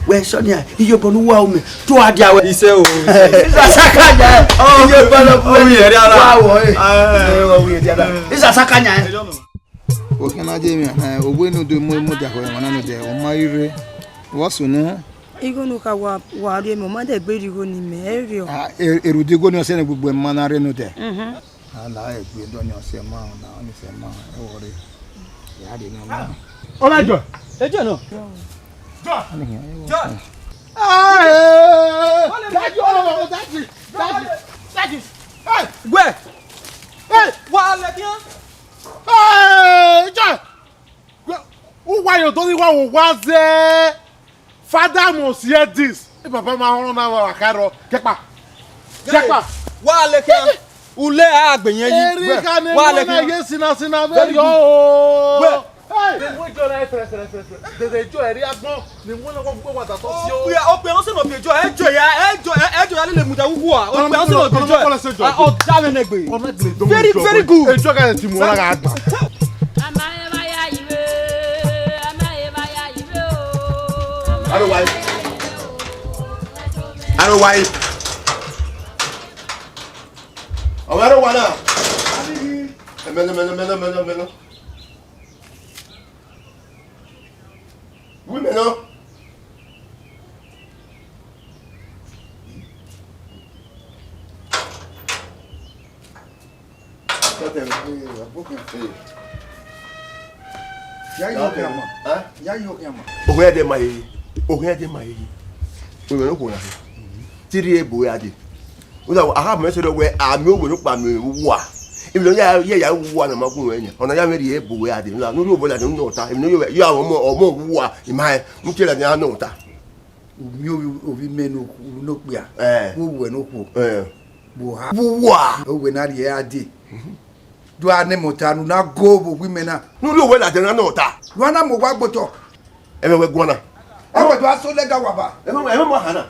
Wẹ sọ nia, iye bọ ne uwa ome, tu a dia wẹ. Isẹ o. Isasaka nya. Iye bọ ne uwa ome. Wa wọ e. Ẹ, wa wi dia da. Isasaka nya. Okhian na je mi, ẹ, owe ne u do mu, mu dia khọ, emwa na nodẹ, ọ ma i rre. Wa sunu. Igho ne u kha wa, wa rrie mẹ, ọ ma dẹ gbe rrie igho ne imẹ, ẹ rrie ọ. Ah, e, erhudẹ igho ni ọsẹ ne gbogbo emwa na rre nodẹ. Mhm. A la egbe dọ ni ọsẹ ma, na ni ọsẹ ma, ẹ wọ rre. Ya de na ma. Ọlá jọ. Ejọ náà. Jọ. Jọ. Daddy, oh, daddy, daddy, daddy. Hey! Wẹ. Hey! Wa lẹ tian. Hey, jọ. Wẹ, u wa yo do ni wa wo wa zẹ. Father must hear this. E baba ma họn na wa kha rọ. Kẹkpa. Kẹkpa. Wa leke. Ule a gbe yẹn yi. Eri ka ne wa leke. Ye sina sina ve yo. Hey. Ni wo jo na fẹrẹ fẹrẹ fẹrẹ fẹrẹ. Dede jo ẹri agbọn. Ni wo na wo gbe wa da tọ si o. Okpia, okpia, no se no bi jo. E jo ya, e jo, e jo ya lele muda wu wa. Okpia, no se no bi jo. A, o da me negbe. Very, very good. E jo ka ti mu ra ga gba. Aro wa yi. Aro wa yi. Ọmọ aro wa na. Mẹnọ, mẹnọ, mẹnọ, mẹnọ, mẹnọ. Wi mẹnọ. Ya yo ke ama. Ha? Ya yo ke ama. Ohe de ma yi. Ohe de ma yi. Ohe no ko na. Tiri ebo ya de. Uza, a gha mẹ sẹ wẹ, a miẹn owe nokpa miẹn uwa. Emwi ne ọ ya, ya, ya uwa na ma gun mwẹ yan. Ọna ya mwẹ rhie ebo wẹ a dee. Uza, ne u rhie obọ ladian, u nọ ọta. Emwi ne ọ ya, ya ọmọ, ọmọ uwa, I ma hẹ, u tie ladian, a nọ ọta. U miẹn ovbi, ovbi mẹ ne okhu, ne okpia. Eh. Vbe owẹ ne okhuo. Eh. Vbe oha. Vbe uwa. Owẹ na rhie a dee. Do a nẹ mẹ ọta ne u na go vbe owa imẹ na. Ne u rhie owẹ ladian, a nọ ọta. Do a na mu owa gbe otọ. Ẹmwẹ wẹ guan na. Ọ wẹ do a so lẹga wa ba. Ẹmwẹ, ẹmwẹ mu a kha na.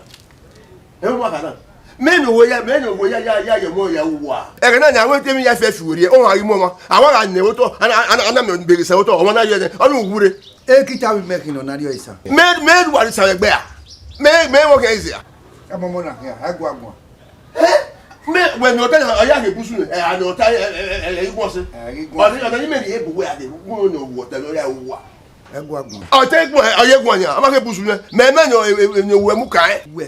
Ẹmwẹ mu a kha na. Mẹ ne owo ya, mẹ ne owo ya, ya, ya, ya, ọmọ ya uwa. Ẹghẹ na ni, a wẹ te emwi ya fẹ fi werriẹ, ọ gha ghi mu ọmwa. A wa gha nẹ otọ, a na, a na, a na mẹ bẹghe sa otọ, ọmwa na ye ẹdẹ, ọ ni uwu rre. E ki ta vbe mẹ khin nọ na rriọ esa. Mẹ, mẹ wa ni sa vbe ẹgbẹ a. Mẹ, mẹ wọ khian ise a. Ẹ mọ mọ na khian, a gua guan. Ẹ? Mẹ, wẹ nọ ọta, ọ ya ghe busu nẹ, ẹ, a nọ ọta, ẹ, ẹ, ẹ, ẹ, iguọn sẹ. Ẹ, iguọn. Ọ ni, ọ ni mẹ rhie ebo wẹ a dee, iguọn nọ wọ ọta, ọ ya uwa. Ẹ gua guan. Ọ te guan, ọ ye guan yan, a ma ghe busu nẹ. Mẹ, mẹ nọ, ẹ, ẹ, ẹ, ẹ, wẹ mu ka ẹ. Wẹ.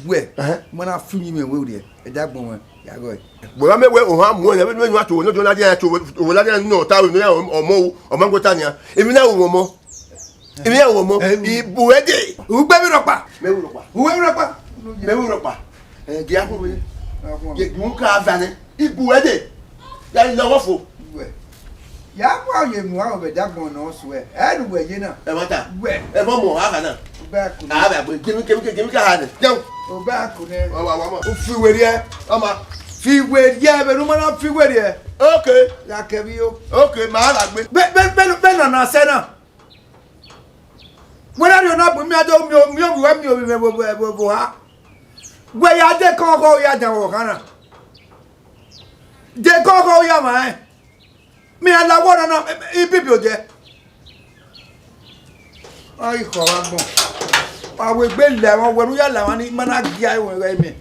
Wẹ, ẹhẹn, ma na fi uyinmwẹ wẹ orhiẹ, ẹdẹ agbọn mwẹ. Ya gọ. Wẹ gha mẹ wẹ ohan muẹn nẹ, vbene a to owẹ ne ọ na dia, to owẹ, owẹ na dia nọ ta, owẹ ne ọmọ, ọmọ ngota nian. Emwi na ru ọmọ. Emwi na ru ọmọ. Em. Ibu ẹdẹ. Ugbe mi rọkpa. Mẹ ru rọkpa. Uwe mi rọkpa. Mẹ ru rọkpa. Ẹ, gie a khuọnmwi. Gie gun ka va nẹ. Ibu ẹdẹ. Ya lọghọ fo. Wẹ. Ya kua ye mu aro vbe dagbọn nọ suẹ. Ẹ nu wẹ ye na. Ẹmwata. Wẹ. Ẹmwẹ ọmọ, a gha na. Obẹ akun. A vbe agbe, gimi, gimi, gimi ka ha nẹ. Jẹun. Obẹ akun nẹ. Wa, wa, wa, ma. U fi werriẹ, ọma. Fi werriẹ, vbe ne u ma na fi werriẹ. Okay. Ya kẹ vbe yo. Okay, ma a gha gbe. Be, be, be, be nọ na sẹ na. Wẹ na rhie na bu mi ade, mi o, mi o, mi o, mi o, mi o, mi o, ha. Wẹ ya de kọn ọghọ ya dan ọghọ na. De kọn ọghọ ya ma ẹ. Mi a la wọ na na, ibibi odẹ. Ai, khọ vbe agbọn. Wa wegbe la emwa, wẹ ne u ya la emwa ni, ma na gia ẹre wẹ mẹ.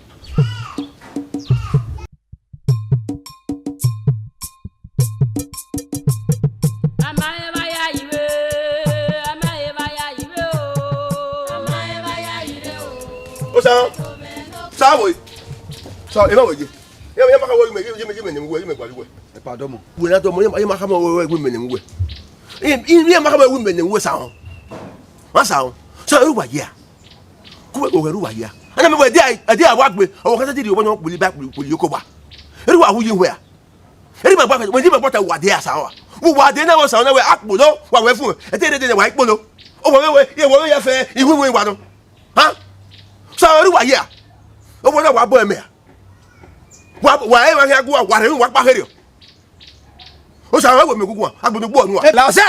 Osa, sa wo. Sa, e ma wo ye. Ye, ye ma ka wo ye me, ye, ye me, ye me ne wo, ye me gba wo. Ẹ pa dọmọ. Wẹ na dọmọ, ye ma, ye ma khama wẹ, wẹ, wẹ imẹ ne wẹ. Ye, ye, ye ma khama wẹ imẹ ne wẹ sa họn. Wa sa họn. Sa ru wa ya. Ku wẹ, wẹ ru wa ya. Ana mẹ wẹ dia, dia wa gbe. Ọ wa ka ta di ri ọbọ nọ kpuli ba kpuli, kpuli oko wa. Ru wa hu yi wẹ a. Eri ma gba, wẹ di ma gba ta wa de a sa wa. Wa de na wa sa na wẹ akpolo, wa wẹ fun. Ete re de wa ikpolo. O wa wẹ, ye wa wẹ ya fẹ, iwu wẹ wa nọ. Ha? Sa ru wa ya. O wa na wa bo ẹmẹ a. Wa, wa e wa hia gu wa, wa rhe wa kpa kherriọ. Osa wẹ wẹ mẹ guguan, agbọn gbo ọnu a. La ọsẹ.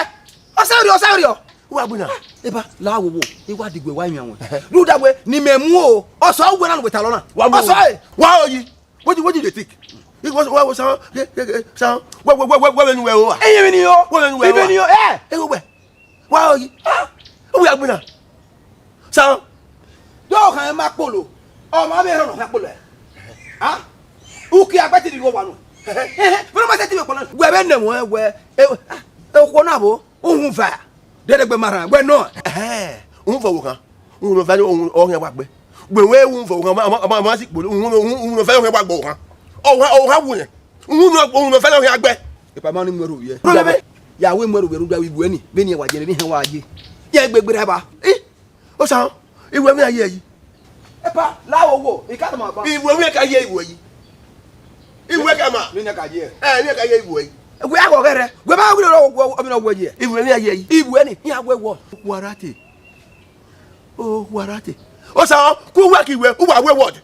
Ọsẹ rriọ, ọsẹ rriọ. Wa gbina. Eba, la wo wo, e wa digbe wa imian wẹ. Rhunmwuda wẹ, ne imẹ mu o, ọsẹ wẹ na wẹ talọ na. Wa mu. Ọsẹ. Wa oyi. What do, what do you think? It was, wa wo sa, ye, ye, ye, sa. Wẹ, wẹ, wẹ, wẹ, wẹ nu wẹ o. Eyin mi ni o. Wẹ nu wẹ o. Ibe ni o, eh. E wo wẹ. Wa oyi. Ah. Uwe agbina. Sa. Do khan ma kpolo. Ọ ma vbe rhọnọ khan kpolo. Ha? Uki agbẹtiri gho wa nu. Vbe ma sẹtin vbe kpolo. Wẹ vbe nẹ wọn wẹ. Okhuo na vbo. Uhunmwu va. Dẹdẹgbe ma rhan. Wẹ nọ. Ẹhẹn. Uhunmwu vọ wo khan. Uhunmwu vẹ ọ khian wa gbe. Wẹ wẹ uhunmwu vọ wo khan. Ma, ma, ma, ma si kpolo. Uhunmwu, uhunmwu vẹ ọ khian wa gbe wo khan. Ọ khan, ọ khan wu nẹ. Uhunmwu, uhunmwu vẹ ọ khian gbe. Epa ma ni mu ẹrhu vbiẹ. Bro, bro, bro. Ya wẹ mu ẹrhu vbiẹ rhunmwuda iwẹ ni. Vbene wa ye, vbene wa ye. Ya egbe gberra ba. Eh? Osa, iwẹ mwẹ a ye yi. Epa, la wo wo, I ka tama ba. Iwẹ mwẹ ka ye iwẹ yi. Iwẹ ka ma. Ni ne ka ye. Eh, ni ka ye iwẹ yi. Wẹ a gọ ghẹrẹ. Wẹ ma wẹ ro wo wo mi no wẹ ye. Iwẹ mwẹ a ye yi. Iwẹ ni, ya wẹ wo. Warate. Oh, warate. Osa, ku wẹ ki wẹ, u wa wẹ word.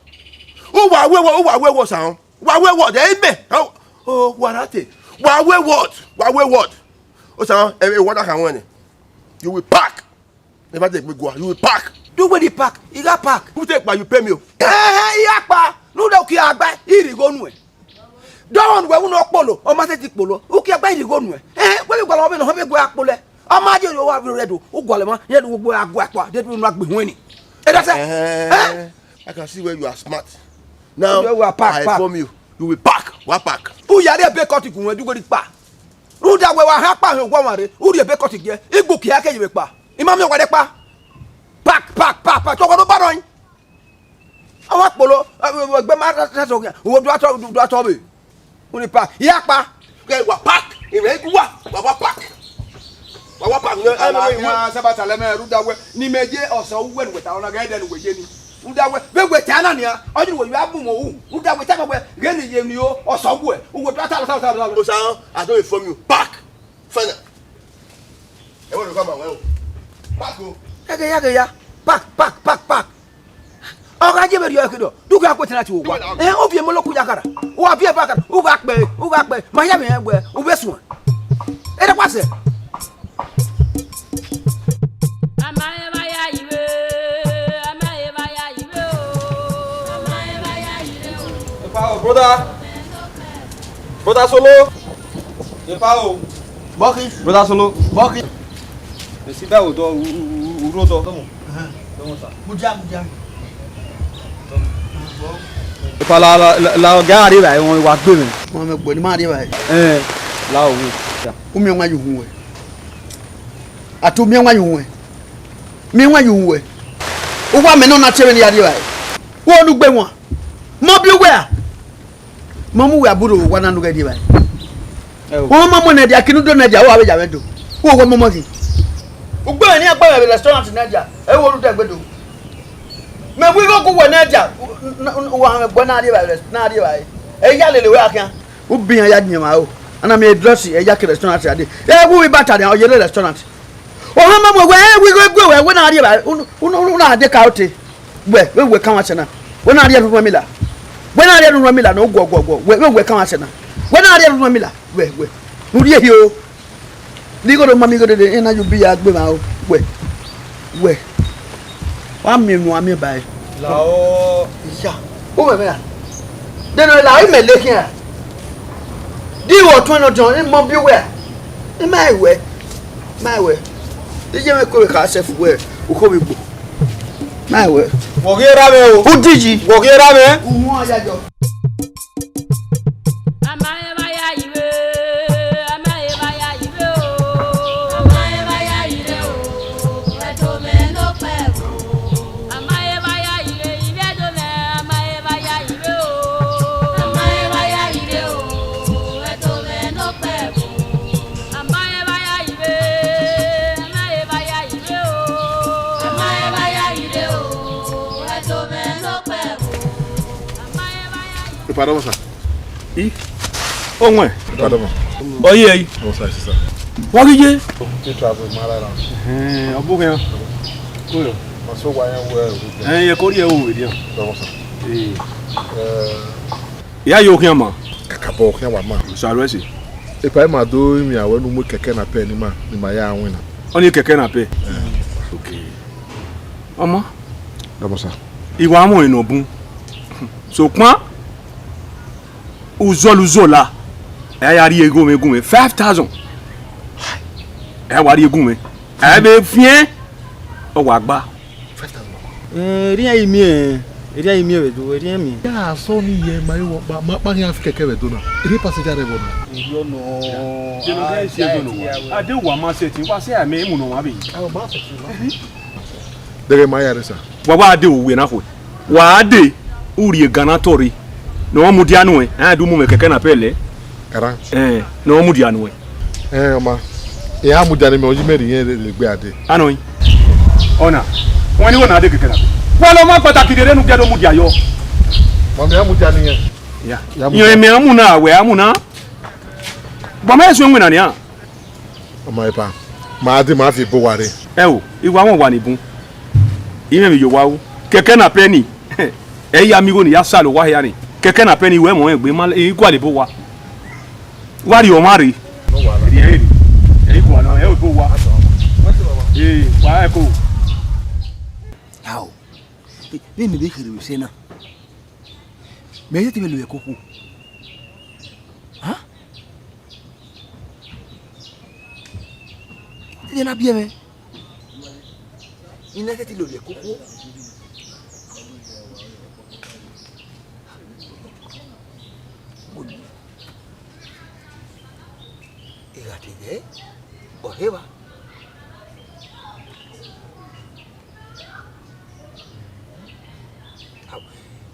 U wa wẹ word, u wa wẹ word sa. Wa wẹ word, amen. Oh, warate. Wa wẹ word, wa wẹ word. Osa, e word a khan wẹ ni. You will pack. Never take me go. You will pack. Do we the pack? I gha pack. Who take pa you pay me o. Eh, eh, I gha pa. Nu do ki agba, I rhie igho nuẹn. Do wẹ wẹ u nọ kpolo, ọ ma sẹtin kpolo. U ki agba, I rhie igho nuẹn. Eh, wẹ vbe gualọ vbe nọ, ọ vbe gu akpolo. Ọ ma je ro wa vbe rẹ do. U gualọ ma, ye do gbe agua kpa, de do na gbe huẹn ni. E da sẹ. Eh? Eh, I can see where you are smart. Now, you are pack, I pack. Inform you. You will pack. Wa pack. U ya rhie ebe kọti gun wẹ du we rhi kpa. Rhunmwuda wẹ wa ha kpa họn ọmwa rre, u rhie ebe kọti giẹ, igbu kia ke ye vbe kpa. I ma miẹn ọgua rre kpa. Pack, pack, pack, pack, tọghọ ne u ba rọin. Ọmwa kpolo, egbe ma rhasọ khian, uwo do atọ, do atọ vbe. U ni pack, I ya kpa. Ke wa pack, I mwẹ igu wa, wa wa pack. Wa wa pack, ne, eh, eh, eh, Sabata lẹ mẹ, rhunmwuda wẹ, ne imẹ ye ọsẹ uwẹ ne uwẹ ta, ọ na ghẹ dẹ ne uwẹ ye ni. Rhunmwuda wẹ, vbe wẹ ta na nian, ọ yi ne uwẹ ya bu mọ hu, rhunmwuda wẹ ta wẹ, ghẹ ne I ye ni o, ọsẹ uwẹ, uwẹ do ata, ata, ata, ata. Osa, I don inform you, pack. Fana. Ẹ wẹ rhọkpa ma wẹ o. Pack o. Yaghe, yaghe ya. Pack, pack, pack, pack. Ọ gha je vberriọ ẹkẹdọ. Du gha ku tenant vbe owa. Ẹ, u viọ emọ lọkọ ya khara. U gha viọ eva khara. U gha kpẹ, u gha kpẹ. Ma ya mwẹ wẹ, u vbe suẹn. Ẹ da kpa sẹ. Ama eva ya iwe, ama eva ya iwe o. Ama eva ya iwe o. Epa o, brother. Brother Solo. Epa o. Bọki. Brother Solo. Bọki. Esi bẹ odọ, u, u, u, u ru odọ. Tọmọ. Ẹhẹn. Tọmọ sa. Mudia, mudia. Epa la, la, la, la, ọga rre evbare, wọn wa gbe mwẹ. Wọn mẹ gbọ ni ma rre evbare. Ẹn, la owo. U miẹn ọmwa ye uhunmwu wẹ. A tu miẹn ọmwa ye uhunmwu wẹ. Miẹn ọmwa ye uhunmwu wẹ. U wa mẹ nọ na tie mwẹ ne I ya rre evbare. Wo nu gbe wan. Mọ bi uwẹ a. Ma mu wẹ aburro owa na ne u ghẹ rri evbare. Ẹ o. Ọ ma mu ne dia, kinu do ne dia, u avbe ya vbe do. U wẹ mọmọ ghi. Ugbẹn ne a gba vbe restaurant ne dia, ẹ wo ru dẹgbe do. Mẹ wẹ igho gu wẹ ne dia, u wa mwẹ ẹgbẹ na rri evbare, na rri evbare. Ẹ ya lele wẹ akhian. U biẹ iran ya yin emwa aro. Ana miẹn drọsi, ẹ ya ke restaurant a dee. Ẹ wu ibata nian, ọ ye rre restaurant. Ohan ma mu wẹ, ẹ, wẹ, wẹ, wẹ, wẹ, wẹ na rhie evbare, unu, unu, unu na de ka ote. Wẹ, wẹ, wẹ, ka wa sẹ na. Wẹ na rhie rhurhu mila. Wẹ na rhie rhurhu mila, ne u guọ, guọ, guọ. Wẹ, wẹ, wẹ, ka wa sẹ na. Wẹ na rhie rhurhu mila. Wẹ, wẹ. Ne u rhie hio. Ni igho do ma mi igho dede, ena ye ubi ya gbe mwa o. Wẹ, wẹ. Wa miẹn unu, wa miẹn ba ẹre. Lao. Iya. U mwẹ mwẹ ra? Deno la imẹ le khian. Di wẹ ọtuẹn nọ diọn, imọ bi uwẹ a? I ma wẹ. Ma wẹ. Iye mwẹ kove kha sẹf wẹ, u khovbi gbo. Ma wẹ. Wọ ghi ra mwẹ o. U diji. Wọ ghi ra mwẹ. U wọn ya yọ. A ma he vba ya ivbe, a ma he vba ya ivbe o. A ma he vba ya ivbe o, ẹdẹ mwẹ ne ọ kpẹ ẹvbo. A ma he vba ya ivbe, ivbe ẹdẹ mwẹ, a ma he vba ya ivbe o. A ma he vba ya ivbe o, ẹdẹ mwẹ ne ọ kpẹ ẹvbo. A ma he vba ya ivbe, a ma he vba ya ivbe o. A ma he vba ya ivbe o, ẹdẹ mwẹ ne ọ kpẹ ẹvbo. A ma he vba ya ivbe. Ipadọmọ sa. I. Ọwẹn. Ipadọmọ. Ọ ye ẹre. Ọmọ sa, sisa. Wa ghi ye. Tita vbe ma rara. Ẹhẹn, ọ bu khian. Koro. Ma so wa yan wẹ o. Ẹhẹn, ye ko rhie o vbe dian. Ipadọmọ sa. Ee. Eh. Ya yo khian ma. Kakabọ khian wa ma. Sa ruẹ si. Epa ima do rinmwian wẹ ne u mu kẹkẹ na pẹ ne ima, ne ima ya winna. Ọni kẹkẹ na pẹ. Eh. Okay. Ọmọ. Ipadọmọ sa. I wa mu ẹre nọ bun. Sokpan, uzọla uzọla, ẹ ya rhie igho mwẹ gu mwẹ five thousand. Ẹ wa rhie gu mwẹ. Ẹ vbe fiẹn, ọ wa gba. Eh, erriẹn i miẹn, erriẹn i miẹn vbe do, erriẹn miẹn. Ya sọ ni ye ma, ma, ma, ma khian fi kẹkẹ vbe do na. Erriẹn passenger rẹ vbọ na. Erriọ nọ. Ade wa ma sẹtin, wa sẹ amẹ emu nọ wa vbe. Aro ma sẹtin ma. Dẹghẹ ma ya rre sa. Wa wa de uwẹ na khuẹ. Wa de, u rhie gan na tọrre. Ne ọ mudia nuẹn, a do mu mwẹ kẹkẹ na pẹ lẹ. Karan. Ẹn, ne ọ mudia nuẹn. Ẹn, ọma. I a mudia ne mẹ, ọ yi mẹ rhie irẹn rre egbe a dee. Anọ yi. Ọna. Wẹ ni wẹ na de kẹkẹ na. Wa lọ ma kpataki rere ne u gie do mudia yọ. Ma mẹ a mudia ne irẹn. Ya. Ya mudia. Irẹn mẹ a mu na, wẹ a mu na. Gba mẹ suẹn winna nian. Ọma epa, ma dee ma fi ebo wa rre. Ẹ o, I wa mwẹ owa ni bun. I mwẹ emwi ye owa ru. Kẹkẹ na pẹ ni. Ẹ i ya miẹn igho ne I ya salo owa hia ni. Kẹkẹ na pẹ ni, I wẹ mọ rẹn egbe, ma, I gualọ ebo owa. Wa rhie ọmwa rre. Rhie ẹre, ẹ i gualọ, ẹ i ebo owa. Ee, wa ẹko. Ao, vbene mẹ vbe kherhe vbe sẹ na, mẹ i sẹtin vbe lo ẹko khuo. Hàn? Iye na biẹ mwẹ. I na sẹtin lele ẹko khuo. I gha te ghẹ, ọ rhe evba. Au,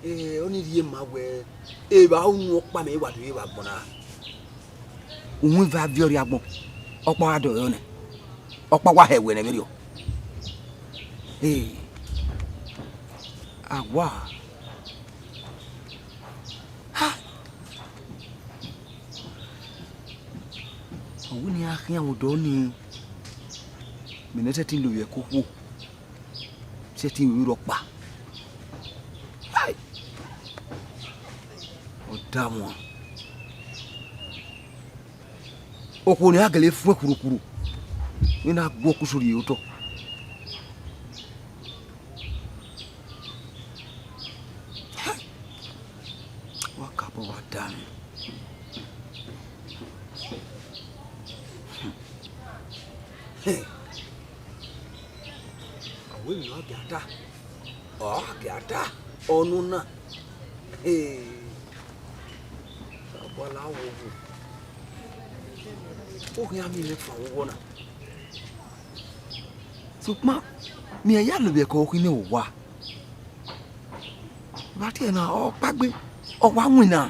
eh, ọni rhie ma wẹẹ, evba unu ọkpa mẹ wa do re vbe agbọn na. Uhunmwu eva viọ rrie agbọn, ọkpa wa dọlọ nẹ, ọkpa wa hẹ wẹ nẹ vberriọ. Eh, awa. Ha! Ọ wẹ ne iran khian vbe odọ nii, mẹ ne sẹtin lo vbe ẹko khuo, sẹtin vbe rhọkpa. Hai! Ọ da wan. Okhuo ne a gele fuẹn khurukhuru, ne a gu ọkusu rhie otọ. Wa ka bọ wa da mwẹ. Ọ wẹ emwi ne ọ gha ta, ọ gha ta, ọnọna. Agbala wo wo. Okhian miẹn mwẹ fan vbe owa na. Sokpan, mẹ ya lele ẹko khin ne owa. Vbe a tie na, ọ kpaegbe, ọ wa winna.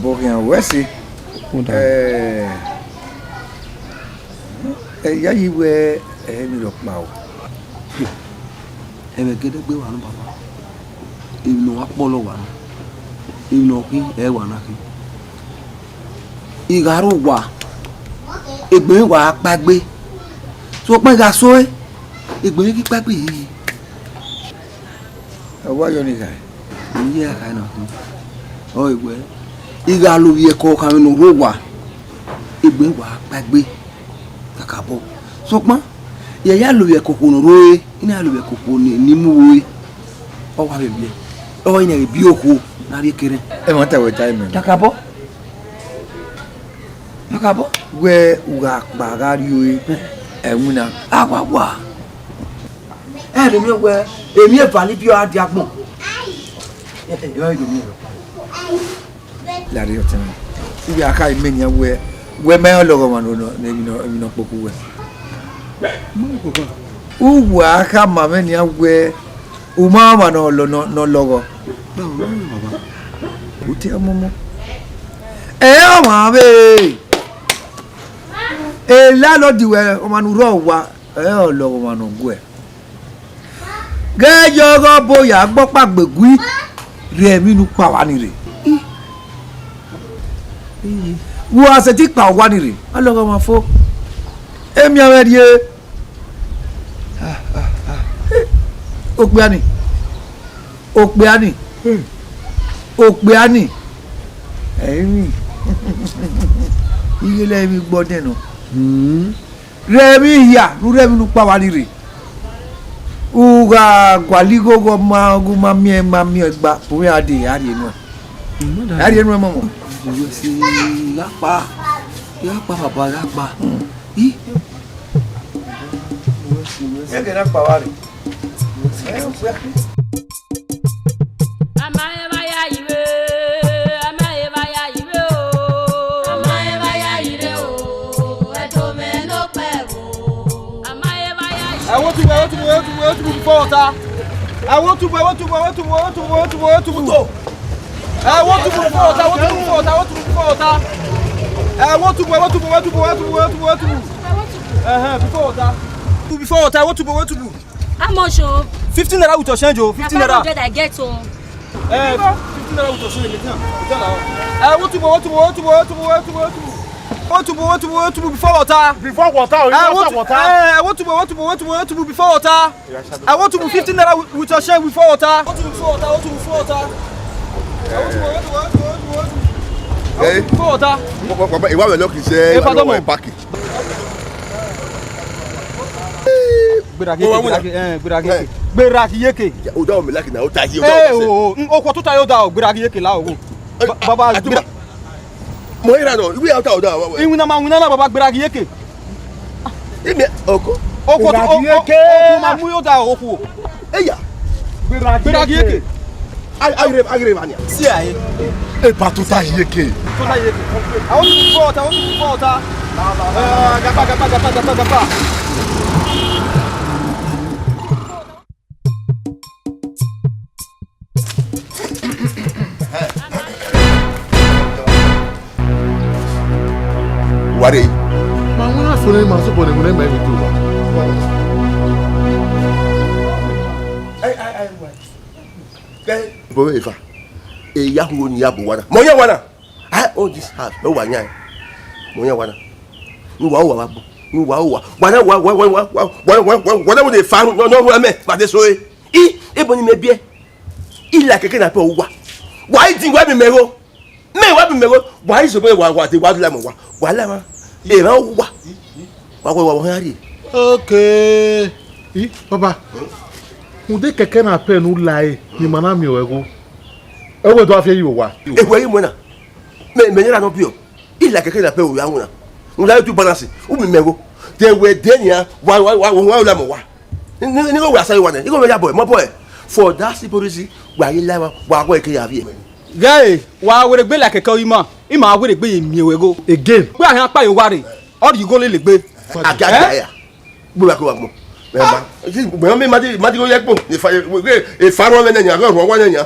Vbe ọ khian wẹ ẹse? Ẹ, ẹ ya yi wẹ ẹ i vbe rhọkpa o. Ẹmwẹ gẹdẹgbe wa nọ, baba. Emwi ne ọ wa kpọlọ wa nọ, emwi ne ọ khin, ẹ i wa na khin. I gha rre owa, egbe mwẹ wa kpaegbe, sokpan I gha sẹ ọre, egbe mwẹ ghi kpaegbe hihi. Ọ wa yọ ne I khae. Iye a khae na khin. Ọ wẹ, I gha lovbiẹ ke ọkhanmwẹ ne ọ rre owa, egbe mwẹ wa kpaegbe kakabọ. Sokpan, I ya lovbiẹ ke okhuo ne ọ rre ore, I na lovbiẹ ke okhuo ne, ne I mu ore. Ọ wa vbe biẹ, ọ i na vbe biẹ okhuo ne a rhie kerhẹn. Ẹmwata wẹ ta imẹ. Kakabọ. Kakabọ. Wẹ u gha kpa gha rrie ore, ẹ winna. A wa wa. Ẹ rhe miẹn wẹ, emwi eva ni biẹ a dia agbọn. Ẹ, ẹ, ẹ, ẹ, ẹ, ẹ. Lare ọtẹn mwẹ. Uwẹ a khama imẹ nian wẹ, wẹ ma rẹn ọlọghọmwa ne ọ, ne emwi nọ, emwi nọ kpokpo wẹ. Uwẹ a khama mwẹ nian wẹ, u ma rẹn ọmwa ne ọ lọ, ne ọ, ne ọ lọghọ. Baba, u tie momo. Ẹ ọmwa vbe, e landlord wẹ, ọmwa ne u rre owa, ẹ ọlọghọmwa ne ọ guẹ. Ghẹ yọ ọghe ọbo ya gbe ọkpa gbe gui rre emwi ne u kpa owa ni rre. Wa sẹtin kpa owa ni rre, ọlọghọmwa fo. Emianmwẹ rrie. Okpia ni, okpia ni, okpia ni. Ẹrinmwi. Ighele ẹrinmwi gbe ọdẹn nọ. Rre emwi hia, ne u rre emwi ne u kpa owa ni rre. U gha gualọ igho ghe ọma, ghe u ma miẹn, ma miẹn gba, u ya dee, a rhie nuẹn. A rhie nuẹn mọmọ. Gha kpa, gha kpa baba, gha kpa. I. Ẹ gẹrẹ kpa owa rre. A ma rẹn evba ya yi vbe, a ma rẹn evba ya yi vbe o. A ma rẹn evba ya yi vbe o, ẹdẹ mwẹ ne okpẹvbo. A ma rẹn evba ya yi vbe. Ẹ wo tubu, ẹ wo tubu, ẹ wo tubu, ẹ wo tubu before water. Ẹ wo tubu, ẹ wo tubu, ẹ wo tubu, ẹ wo tubu, ẹ wo tubu. Ẹ wo tubu before water, ẹ wo tubu before water, ẹ wo tubu before water. Ẹ wo tubu, ẹ wo tubu, ẹ wo tubu, ẹ wo tubu, ẹ wo tubu, ẹ wo tubu. Ẹhẹn, before water. Before water, ẹ wo tubu, ẹ wo tubu. How much o? Fifteen naira with your change o, fifteen naira. Na five hundred I get o. Eh, fifteen naira with your change, yeah. Yeah, na. Eh, wo tubu, wo tubu, wo tubu, wo tubu, wo tubu, wo tubu. Wo tubu, wo tubu, wo tubu before water. Before water, o, eh, after wo tu-, water. Eh, wo tubu, wo tubu, wo tubu, wo tubu before water. Eh, wo tubu fifteen naira with, with your change before water. Wo tubu before water, wo tubu before water. Eh, wo tubu, wo tubu, wo tubu, wo tubu, wo tubu. Eh? Before water. Baba, baba, ìwà rẹ̀ lọ́kì ṣe. Eh, pardon, mo. Parking. Gbera ghi yeke, gbera ghi, eh, gbera ghi yeke. Eh. Gbera ghi yeke. Ya, o da o mi like na, o ta yi, o da o mi like. Eh, o, o, mm, okhuo tota yo da o, gbera ghi yeke la o. Eh, ba-, baba, a, a, gbera. Mo ira no, iwe ya o ta o da. Iwinna ma winna na, baba, gbera ghi yeke. Ime, oko. Okhuo to, o, o, gbera ghi yeke. Okhuo ma mu yo da o, okhuo. Eya. Gbera ghi yeke. Gbera ghi yeke. Agire, agire mania. See aye. E pa tota yeke. Tota yeke. I want to go out, I want to go out. Eh, gapa, gapa, gapa, gapa, gapa. Ware. Ma wina fo ne ma so bọ ne wina ma evi tu wa. Ai, ai, ai, wa. Ke, bro, efa. E ya hu ni ya bu wana. Mo ya wana. I own this house. No wa yan. Mo ya wana. Ni wa wa wa bu. Ni wa wa. Wana wa wa wa wa wa wa wa wa wa wa wa fa no no wa me. Ba de so e. I, e bo ni me bie. I la keke na pe wa. Wa i di wa bi me ro. Me wa bi me ro. Wa i so be wa wa de wa la mo wa. Wa la ma. E ma wa. Wa wa wa wa ri. Okay. I, baba. Ude keke na pe nu la e. Ni ma na mi o ego. Ewe do afie yi owa. Ewe yi mo na. Me, me yẹn na nọ biọ. I la keke na pe oya wuna. N la tu balance. U mi mẹ wo. De we de nia. Wa, wa, wa, wa, wa, la mo wa. Ni, ni, ni go we asa wa ne. I go me ya boy, my boy. For that simple reason, wa yi la wa, wa, wa ke ya vie. Guy, wa were gbe la keke ima. Ima were gbe ye mi we go. Again. We a han pa yo ware. Ọ rhie igho lele egbe. Agia, agia, agia. Gbe wa ko wa gbọn. Ẹ ma. Esi gbẹ mi ma di, ma di ko ye gbọn. Efa, efa rọ vẹ nẹ yan, rọ wa nẹ yan.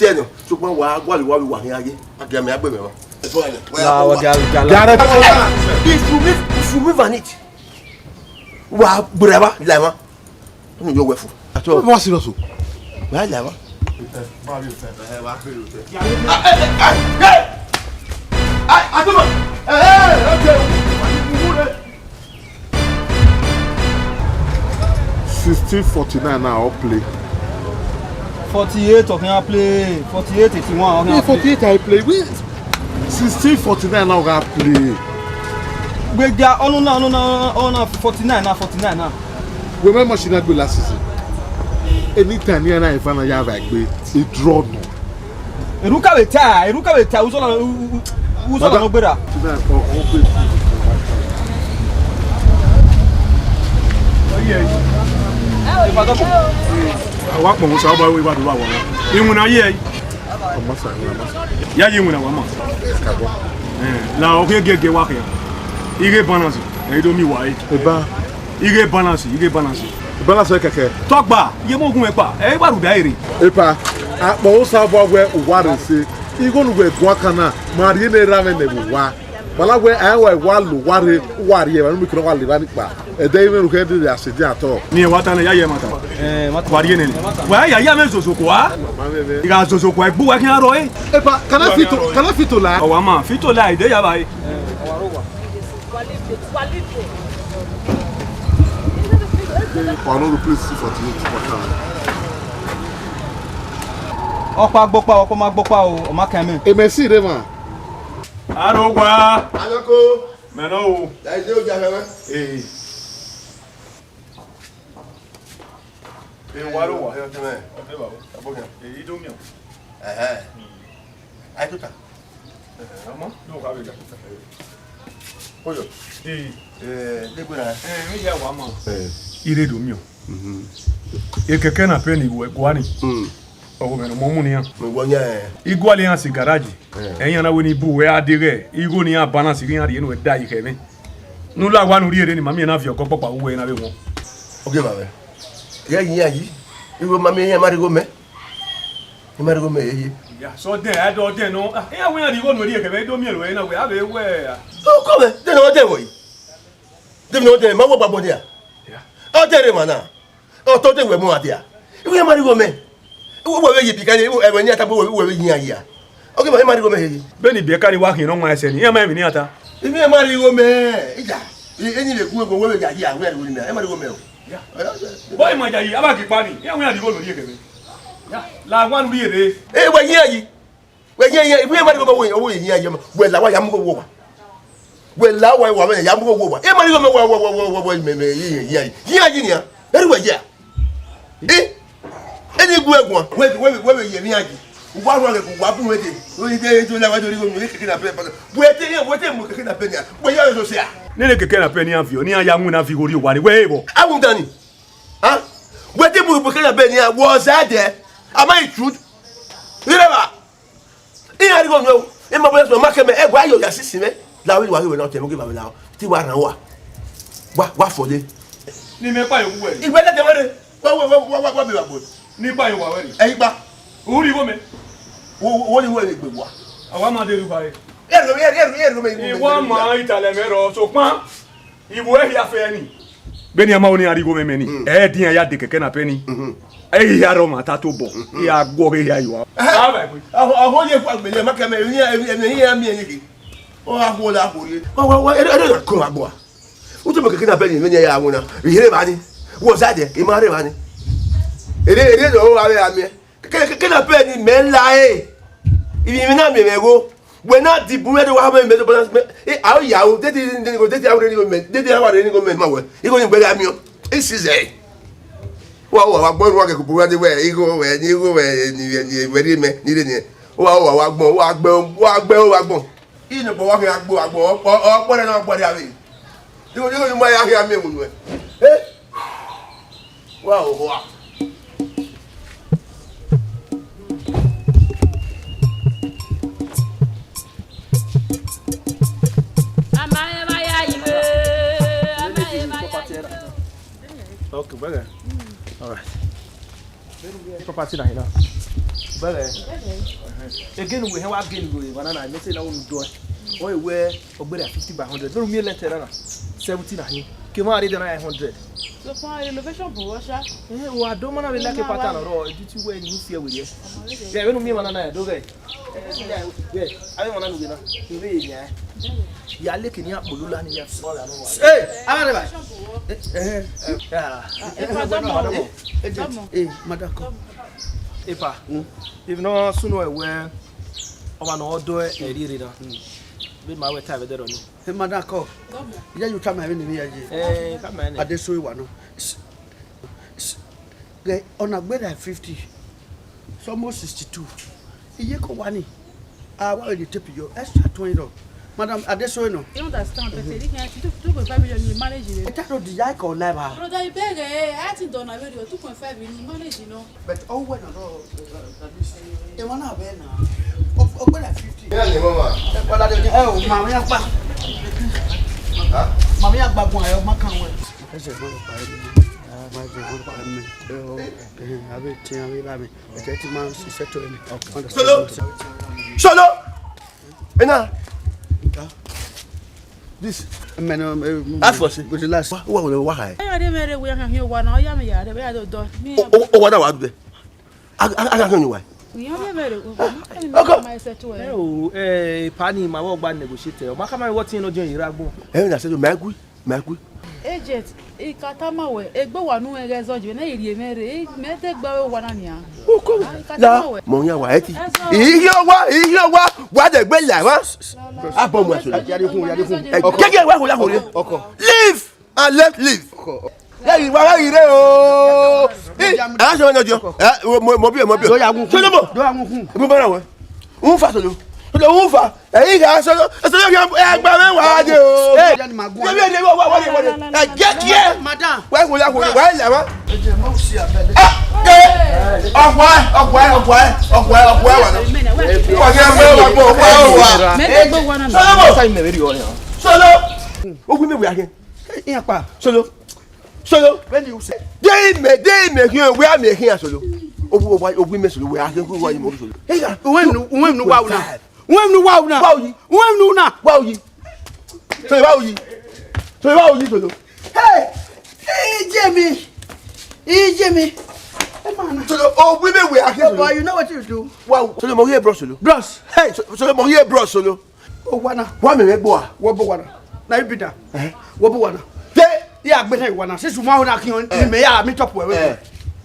ten. Sokpan wa gualọ wa vbe wa khian ye. A gia mẹ, a gbe mẹ mwa. Ẹfọ ẹnẹ. La, wa gia, gia la. If you move, if you move on it, wa gberra ba la mwa. Unu yo wẹ fo. Atọ. Wa serious o. Wa la mwa. Sixteen forty-nine now, all play. Forty-eight of them play. Forty-eight eighty-one of them play. Forty-eight I play. We sixteen forty-nine now, we play. We get on now, on now, on now, forty-nine now, forty-nine now. We make machine go last season. Anytime here now, if I ya va gbe, e draw no. Eruka vbe ta, eruka vbe ta, uzọla, u-, u-, u-, uzọla no gbera. Awa kpọnmwẹ Osanobua wẹ wa do vba wa. Iwinna ye ẹe. Amasa, amasa. Ya ye iwinna wa ma. Kakabọ. Eh, la ọ ghe gẹgẹ wa khian. Ighe balance, ẹ i do miẹn uwa ẹe. Eba. Ighe balance, ighe balance. Balance kẹkẹ. Tọgba, ye mu ogun ẹkpa, ẹ i wa rhunmwuda ẹre. Epa, akpọ Osanobua wẹ uwa rre se. Igho ne uwẹ guan kan na, ma rhie ne erha mwẹ nẹ vbe uwa. Wala wẹ a wa wa lo uwa rre, uwa rhie, wa nu mi kene wa le evba ni kpa. Ẹdẹ i mwẹ ru khẹ dede a sẹ dia atọ. Miẹn wa ta nẹ, ya ye ẹmwata. Eh, wa rhie nene. Wa ya ya mwẹ zozo kua. I gha zozo kua, egbe uwa khian rrọọ, eh. Epa, can I fit to, can I fit to lie? Ọ wa ma, fit to lie, de ya vba, eh. Wa no replace forty-eight, wa ta nẹ. Ọkpa gbokpa, ọkpa ma gbokpa o, ọ ma kẹn mẹ. Emesi rre mwa. Aro wa. Ayọko. Mẹ nọ o. Ya ide oja fẹ wẹ. Ee. Ee, wa aro wa. Ẹ, ọtẹn mẹ. Ọtẹn wa o. Ẹ bọ kẹ. Ee, i do miẹn o. Ẹhẹ. Aitota. Ẹ, ọmọ, do wa vbe ya. Oyo. Ee. Ẹ, de gbera. Ẹ, mi ya wa ma. Ẹ. I rre do miẹn o. Mhm. Ekẹkẹ na pẹ ni wẹ gua ni. Mm. Ọghe mwẹ ne ọmọ mu nian. Mo gbọ yan. I gualọ iran si garaji. Eh. Ẹ iran na wẹ ne I bu wẹ a deghẹ igho ne iran balance ghi iran rhie ne uwẹ da yi khẹ mwẹ. Ne u la owa ne u rhie rre ne ima miẹn na viọ ọkọ ọkpọkpa vbe uwẹ na vbe wọn. Ogieva mwẹ. Ghẹ yi iran yi. Igho ma miẹn iran ma rhie igho mẹ. I ma rhie igho mẹ yeye. Ya, sẹ ọdẹn, a dẹ ọdẹn nọ. Ah, iran wẹ iran rhie igho ne uwẹ rhie khẹ mwẹ, I do miẹn ruẹ na wẹ, a vbe wẹ. Okọ mwẹ, de ne ọdẹn vọ yi? De ne ọdẹn, ma wẹ gbagbọn dia? Ya. Ọdẹn rre emwa na. Ọ tọ de wẹ mu a dia. Iwẹ ma rhie igho mẹ. Uwẹ vbe ye bi ka ni, ẹmwẹ ni a ta gbe uwẹ vbe yi iran yi a. Ogieva, I ma rhie igho mẹ yeye. Bẹni ibiẹka ni wa khian ne ọ wan ẹsẹ ni, iran ma emwi ne iran ta. Iran ma rhie igho mẹ. Ija. Eni vbe gu egbe wẹ vbe ya yi a, wẹ rhie igho mẹ. I ma rhie igho mẹ o. Ya. Bọ ima ya yi, a vba gi kpa ni, iran wẹ iran rhie igho ne u rhie khẹ mwẹ. Ya. La owa ne u rhie rre. E, wẹ yi iran yi. Wẹ yi iran, iran, iran ma rhie igho mẹ, wẹ, wẹ yi iran yi. Wẹ la owa ya mu igho vbe owa. Wẹ la owa, wa mẹ ya mu igho vbe owa. Iran ma rhie igho mẹ, wẹ, wẹ, mẹ, mẹ, yi iran yi. Yi iran yi nian. Ẹ rhie wẹ yi a. Eh? Eni gu ẹguan, wẹ, wẹ, wẹ, wẹ ye emwi iran yi. Uwa rua ghe, uwa bu mwẹ dee. Oni de, de, la wa do rhie igho mẹ, keke na pẹ, pẹ. Wẹ te, wẹ te mu keke na pẹ nian. Wẹ ya eso sia. Nene keke na pẹ nian viọ, nian ya winna viọ igho rrie owa ni, wẹ e vbọ? Awun dani. Ha? Wẹ te mu keke na pẹ nian, wẹ ọza dẹ. Am I true? Irẹva. Iran rhie igho nuẹ o, ima bọ ya sẹ, ọ ma kẹ mẹ, ẹ wa yo ya sisi mwẹ. La vbe wa ghe wẹ na, ọtẹn mwẹ, Ogieva mwẹ la, te wa rhan uwa. Wa, wa fọle. Ne imẹ kpa ye uwu wẹ. Iwẹ lẹdẹ wẹ re. Wa, wa, wa, wa, wa, wa be wa gbe. Ne I kpa ye uwa wẹ re. Ẹ i kpa. U rhie igho mẹ. Wo, wo, wo ni wẹ re gbe wa. A wa ma de ru ba re. Ẹ ro, ẹ, ẹ ro, ẹ ro mẹ. I wa ma italẹ mwẹ rọ, sokpan. Iwẹ hia fẹ ni. Vbene a ma ho ne iran rhie igho mwẹ mẹ ni, mm, ẹ i dian ya de keke na pẹ ni. Mhm. Ẹi hia rọ ma ta tobọ, I gha guọghọ ehia ye uwa. Ọhọ ye kua gbele ma kẹ mẹ, emwi iran miẹn yeke. Ọ gha khuo la khuo rrie. Wa, wa, wa, ere, ere na kọ ma gbua. Utu mẹ keke na bẹ ni, vbene I ya wuna. Vbe I rre evba ni. Wọ sa dẹ, I ma rre evba ni. Ere, ere nọ, ọ gha vbe ra miẹn. Keke, keke na bẹ ni, mẹ la ẹre. Ivbi mwẹ na miẹn mwẹ igho. Wẹ na di bun mwẹ do wa mwẹ mẹ do balance mẹ. E, a o ya o, de di, de di, de di, a o re ni mẹ, de di, a wa re ni mẹ ma wẹ. Igho ni gbẹrẹ a miẹn. Isi zẹ. Wa, wa, wa gbọ, wa kẹ ku bun wa de wẹ, igho wẹ, ni igho wẹ, ni, ni, wẹ rri mẹ, ni rre ni. Wa, wa, wa gbọn, wa gbẹ, wa gbẹ, wa gbọn. Ine kpọ wa khian gbe agbọn, ọ, ọ, ọ kpọrẹ na, ọ kpọrẹ avbe. Igho, igho ni ma ya khian miẹn ewunu ẹ. Eh? Wa hoho a. Ama eva ya yi we, ama eva ya yi we. Okay, brother. All right. Property na hina. Brother. Again, we have again we banana. Me say na unu do. Oh, we ogbera fifty by hundred. Don't me let na seventy na hin. Ke ma re na hundred. So for renovation for Russia. Eh, wa do mana we like a pattern or do you wear you fear with yes. Yeah, we no me banana do guy. Yeah, yeah. I want to know. Ya leke ni akpolo la ni ya. Hey, abare ba. Eh, eh, eh, ah. Eh, eh, eh, madam, come. Epa. If no sunu ewe, ọmwa ne ọ dọ ẹre rre na. Be ma wẹ ta vbe dẹrọ ni. Hey, madam, come. Ya you tell me ni ya ye. Eh, come on. Adesoye wa no. Ghe, ọ na gbe like fifty. It's almost sixty-two. Iye ko wa ni. Ah, why you tip your extra twenty dollars? Madam, Adesoye no. You understand, but you can't two point five million in marriage. Ita do di ya ko live ah. Brother, you beg eh, I think don na very two point five in marriage, you know. But oh well no. E wa na be na. O o gbe like fifty. Yeah, ni mama. E pa la de. Eh, o ma mi agba. Ha? Ma mi agba gun ayo ma kan we. Ese mo pa mi. Ah, ma je mo pa mi. Eh, a vbe tiẹn vbe la mẹ, ẹtẹ ti ma sẹ to ẹni. Solo! Solo! Ena! This. Mẹ nọ, eh, That's for sure. With the last. Wa wa wa. Ẹ yà dé mẹ́rẹ̀ wíyá kan kí o wà náà, ó yà mí yà rẹ̀ bẹ́ẹ̀ yà dọ̀ dọ̀. Mi O o o wa da wa dẹ. A a a kan ni wa. Ìyá dé mẹ́rẹ̀ wíyá kan kí o wà náà, ó yà mí yà rẹ̀ bẹ́ẹ̀ yà dọ̀ dọ̀. Ẹ o, eh, pani ma wọ gba negotiate. Ma ka ma wọ tin no jẹn ira gbọn. Ẹ na se do ma gui. Ma gui. Agent, I ka tama wẹ, egbe wa nu ẹghẹ zọ je ne I rhie mwẹ rre, mẹ te gbe aro wa na nian. Uko. Ah, I ka tama wẹ. Mọ yan wa ẹti. Iye wa, iye wa, wa de gbe la wa. Abo mu ẹsùn. Yari kun, yari kun. Ẹ jẹ́ kí ẹ wá kó yá kó rí. Ọkọ. Leave and let live. Ọkọ. Yẹ yìí wá yìí rẹ o. Ẹ á sọ wọn jọ. Ẹ mo mo bí ẹ mo bí ẹ. Dọ́yà wọn kún. Sọlọ́mọ. Dọ́yà wọn kún. Mo bá ra wọn. Ń fa sọlọ. Sọlọ ń fa. Ẹ̀yin kà sọlọ. Ẹ sọlọ kí ẹ gba mẹ́wàá dé o. Ẹ jẹ́ ni màá gún. Yẹ bí ẹ jẹ́ wá wá wá wá. Ẹ jẹ́ kí ẹ. Madam. Wá ìwòye àwòye wá ìlà wá. Ẹ jẹ́ mọ́ sí abẹ́lé. Ọ̀pọ̀ ẹ̀ ọ̀pọ̀ ẹ̀ ọ̀pọ̀ ẹ̀ ọ̀pọ̀ ẹ̀ ọ̀pọ̀ ẹ̀ wà lọ. Wà á jẹ́ mẹ́wàá gbọ́ ọ̀pọ̀ ẹ̀ wà. Mẹ́tẹ̀ẹ̀gbẹ́ wọn náà. Sọlọ. Sọlọ. Ó gbé mẹ́wàá yẹn. Ìyẹn pa. Sọlọ. Sọlọ. When you say. De ime de ime hian wẹ ame hian sọlọ. Owu owa owu ime sọlọ wẹ a ke wa imo sọlọ. Hey ya. Uwe nu uwe nu wa una. Uwe nu wa una. Wa oyi. Uwe nu una. Wa oyi. Sọlọ wa oyi. Sọlọ wa oyi sọlọ. Hey. Ije mi. Ije mi. Emana. Sọlọ owu ime wẹ a ke sọlọ. Boy, you know what you do? Wa sọlọ mo ye bro sọlọ. Bros. Hey, sọlọ mo ye bro sọlọ. Owana. Wa mẹ mẹ gbọ a. Wọ bọ wana. Na ibi da. Eh. Wọ bọ wana. Te. Ya gbe na wana. Since ma wana kiyan ni mẹ ya mi top wẹ wẹ. Eh.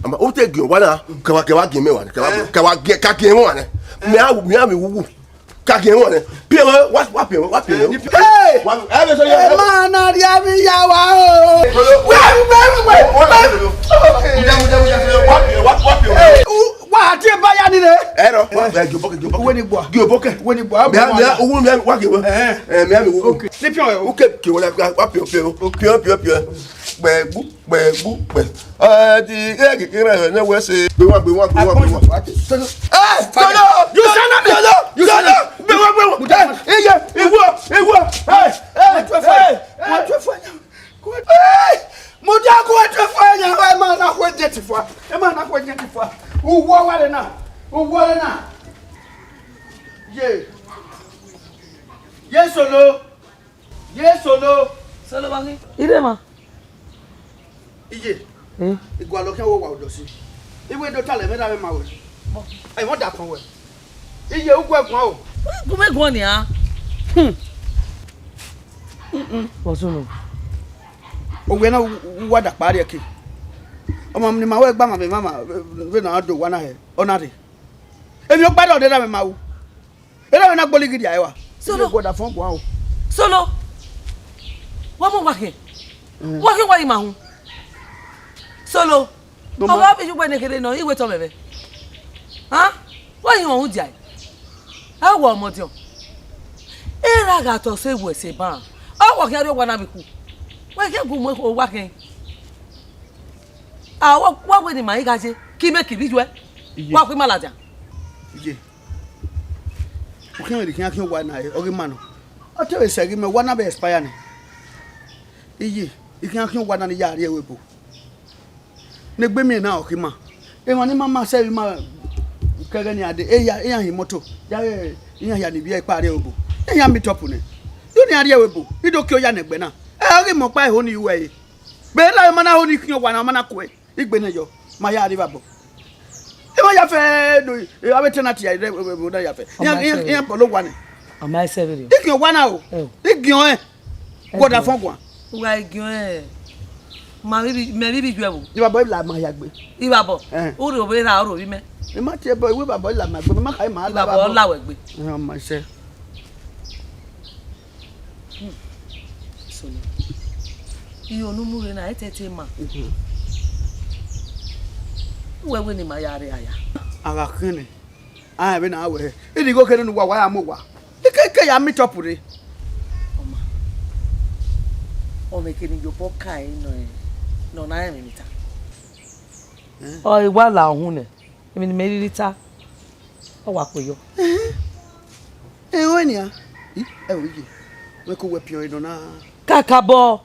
Ama o te gi wana. Ka wa ka wa gi mẹ wana. Ka wa ka wa gi ka gi wana. Mẹ a mẹ a mi wuwu. Ka gi wana. Pie wa wa wa pie wa pie. Hey! Wa a be so ya. Ma na ria mi ya wa o. Wa wa wa. Wa pie wa wa pie. Wa ti ba ya ni re. Ẹ rọ, wa, ẹ, gioboke, gioboke. Uwe ni gbua. Gioboke. Uwe ni gbua. Mẹ, mẹ, uwu mẹ, wa ke wa. Ẹhẹn. Ẹ, mẹ, mẹ, uwu. Okay. Ni piọn ẹ o. Uke, ke wa, wa, wa, piọn, piọn, piọn, piọn, piọn. Gbẹgbu, gbẹgbu, gbẹ. Ẹ, di, ẹ, kìkì rẹ, ẹ, wẹ ṣe. Gbé wá, gbé wá, gbé wá, gbé wá. Ẹ, sọlọ! You son of a- Sọlọ! You son of- Gbé wá, gbé wá. Ẹ, iye, iwọ, iwọ. Ẹ, ẹ, ẹ, ẹ. Hey! Mudia ku ẹtẹ fua ẹyan, ẹ ma na ku ẹjẹ ti fua. Ẹ ma na ku ẹjẹ ti fua. Uwọ wa le na. Uwọ le na. Ye. Ye solo. Ye solo. Solo bangi. Ire ma. Iye. Hmm? Igualọ kẹ wo wa ọdọ si. I wẹ do talẹ mwẹ, da mwẹ ma wẹ. Ẹ, mwẹ ọdafọn wẹ. Iye, u gu ẹre guan o. Gu mwẹ guan nian. Hmm. Mm-mm. What's wrong? Owẹ na, u, u wa dakpa rrie ẹki. Ọmọ ne ima wẹ gba ma vbe mama, vbe na do wa na hẹ, ọ na rre. Emwi ọkpa da ọ de da mwẹ ma ru. Erha mwẹ na gbolighi dia ẹre wa. Solo. Iye, gu ọdafọn guan o. Solo. Wa mu wa khin. Mm. Wa khin wa ima hu. Solo. No, ma. Ọghe avbe iyugbe ne kherhe nọ, I wẹ tọ mwẹ vbe. Ha? Wa hin ọhun dia. A wẹ ọmọdiọn. Erha gha tọ sẹ wẹ sẹ ban. Ọ wọ khian rrie owa na vbe ikhu. Wa khian gu mu owa khian. A wa, wa wẹ ne ima i gha ye. Ki mẹ ki vbe iyuẹ. Iye. Wa khui ima ladian. Iye. U khian vbe ne I khian khian owa na, ọ ghi ma nọ. Ọ te vbe sẹ ghi mẹ owa na vbe expire nẹ. Iye, I khian khian owa na ne I ya rrie ẹvbo ebo. Ne egbe miẹn na ọ khin ima. Emwa ni ma ma sẹ vbe ima kẹghẹ ne iran dee, iran hin moto, ya ghe iran hia ni vbiẹ kpa rrie ẹvbo ebo. Iran meet up nẹ. Do ne iran rrie ẹvbo ebo, I do kie oya ne ẹgbẹ na. Ẹ, ọ ghi mẹ ọkpa ẹho ni ru ẹre. Vbe erha ma na ho ni khian owa na, ọ ma na kue. Igbe ne yọ, ma ya rre vbe abọ. Emwa ya fẹ do, avbe tenant ya rre vbe na ya fẹ. Iran, iran, iran bọlọ owa nẹ. Ọ ma sẹ vberriọ. I giẹn owa na o. Ẹ o. I giẹn ọnrẹn. Gu ọdafọn guan. U gha giẹn ọnrẹn. Ma vbe, mẹ vbe iyuẹ vbo? Ivbabọ i la ma hia gbe. Ivbabọ? Ẹ. U rre ovbi erha, u rre ovbi mẹ. I ma tie ẹbọ, iwẹ ivbabọ i la ma gbe, ma kha ma la vbe abọ. Ivbabọ la wẹ gbe. Ẹ, ọ ma sẹ. Hmm. Solo. Iyo ne u mu rre na, ẹtẹtẹ ma. Mhm. Uwẹ wẹ ne ima ya rre aya. A gha khian nẹ, a rẹn vbene a wẹ hẹ. Irigho kherhe ne uwa wa ya mu owa. I ke, I ke ya meet up rre. Ọ ma. Ọ mwẹ kene iyobọ ka ẹre nọ, nọ na rẹn emwi ta. Ẹ? Ọ i wa la uhunmwu nẹ. Emwi ne imẹ rhirhi ta, ọ wa kue yọ. Ẹhẹn. Ẹhẹn, ọnrẹn nian. I, ẹ o, iye. Wẹ ke wẹ piọn ẹre nọ na. Kakabọ.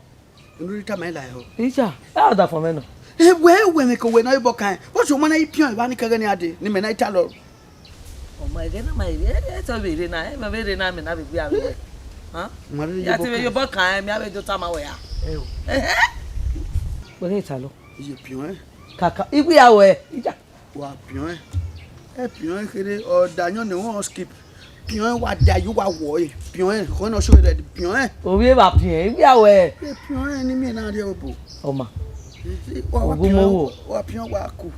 Unu rhirhi tama ẹre la ẹhọ. Icha, ẹ ọdafọn mwẹ nọ. Ẹ wẹ, ẹ wẹ, mwẹ ke wẹ na, ẹ bọ kan. Bọ sẹ, ọ ma na i piọn evba ni kẹghẹ ne a dee, ne imẹ na i ta lọ. Ọ ma ẹghẹ na ma, ẹ, ẹ, ẹ tọ vbe rre na, ẹ ma vbe rre na, mẹ na vbe gbe aro wẹ. Hàn? Ma rre. Ya te vbe yobọ kan, ẹ, mẹ a vbe do tama wẹ ya. Ẹ o. Ẹhẹn. Wẹ ghe ta lọ. Iye piọn ẹre. Kaka, igbe ya wẹ, icha. Wa piọn ẹn. Ẹ piọn ẹn kherhe, ọ da ayọn ne ọ skip. Piọn ẹn, wa da ye, wa wọ ẹre. Piọn ẹn, khẹ ne ọ sẹ red, piọn ẹn. Ovbi evba piọn, igbe ya wẹ. Ẹ piọn ẹn, ne imẹ na rrie obo. Ọ ma. Wa, wa piọn, wa piọn, wa ku.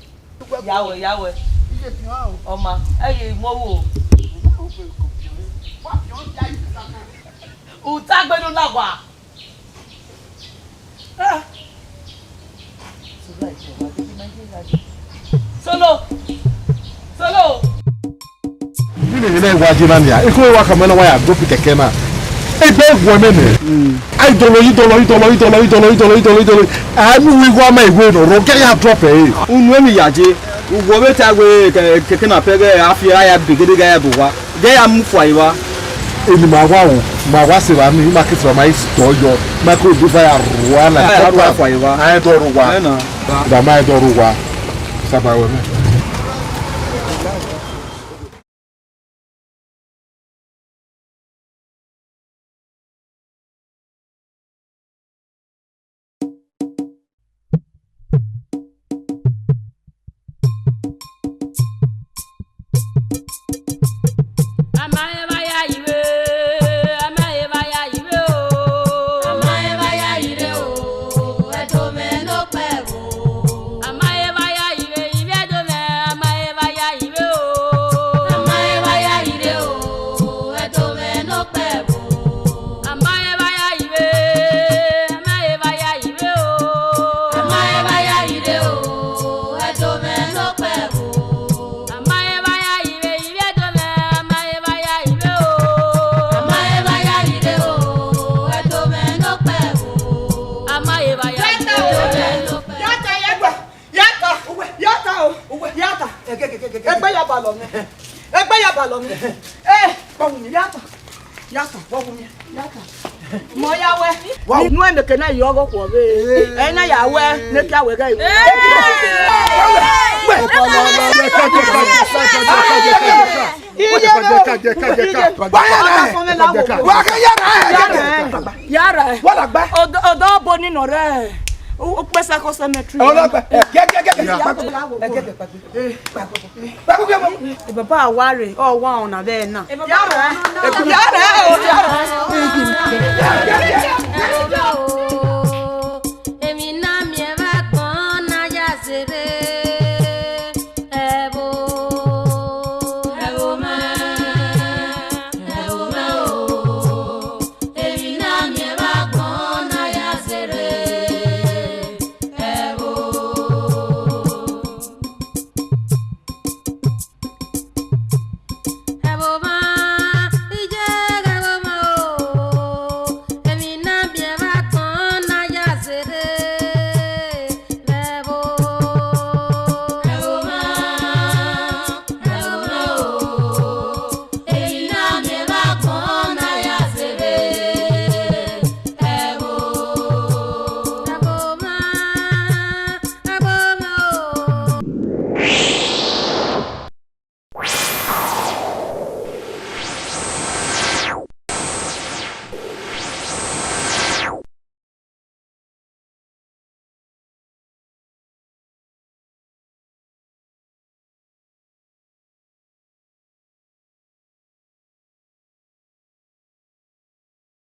Ya wẹ, ya wẹ. Iye piọn o. Ọ ma, ẹ ye mu owo. Wa piọn ya ye. Uta gbe do na wa. Ah. Solo. Solo. Nene ne wa je na nia, eko wa ka mẹ na wa ya go pi kẹkẹ na. Egbe guẹ mẹ nẹ. Mm. Ai dolo, i dolo, i dolo, i dolo, i dolo, i dolo, i dolo, i dolo. A mu wi wa ma iwe no, ro ke ya drop e. Unu emi ya je. Uwọ vbe ta wẹ kẹ-, kẹkẹ na pẹ ghẹ a fi a ya begede gha ya bu wa. Ghẹ ya mu fua evba. Eni ma wa o, ma wa se evba ni, ma ke se evba ma i tọ yọ, ma ke odufa ya rua na. Ẹ, rua fua evba. A i dọ rua. Ẹ na. Da ma i dọ rua. Saba wẹ mẹ. Ya ta, ya ta, ya ta o, ya ta. Egbe ya balọ mwẹ. Egbe ya balọ mwẹ. Eh, wa wu mi, ya ta. Ya ta, wa wu mi, ya ta. Mọ ya wẹ. Wa wu. Inu ẹnẹkẹ na yọ ọghọ khuọ vbe. Ẹ na ya wẹ, ne kia wẹ ghe. Wa ke ya ra. Ya ra. Wa la gba. Odọ, odọ bo ni nọ rẹ. Okpesa kọ cemetery. Ọlọpàá, ẹ, gẹ, gẹ, gẹ, gẹ, gẹ, gẹ, gẹ, gẹ, gẹ, gẹ, gẹ. Baba wa rre, ọ wa ọna vbe na. Ya rẹ, ya rẹ, ya rẹ.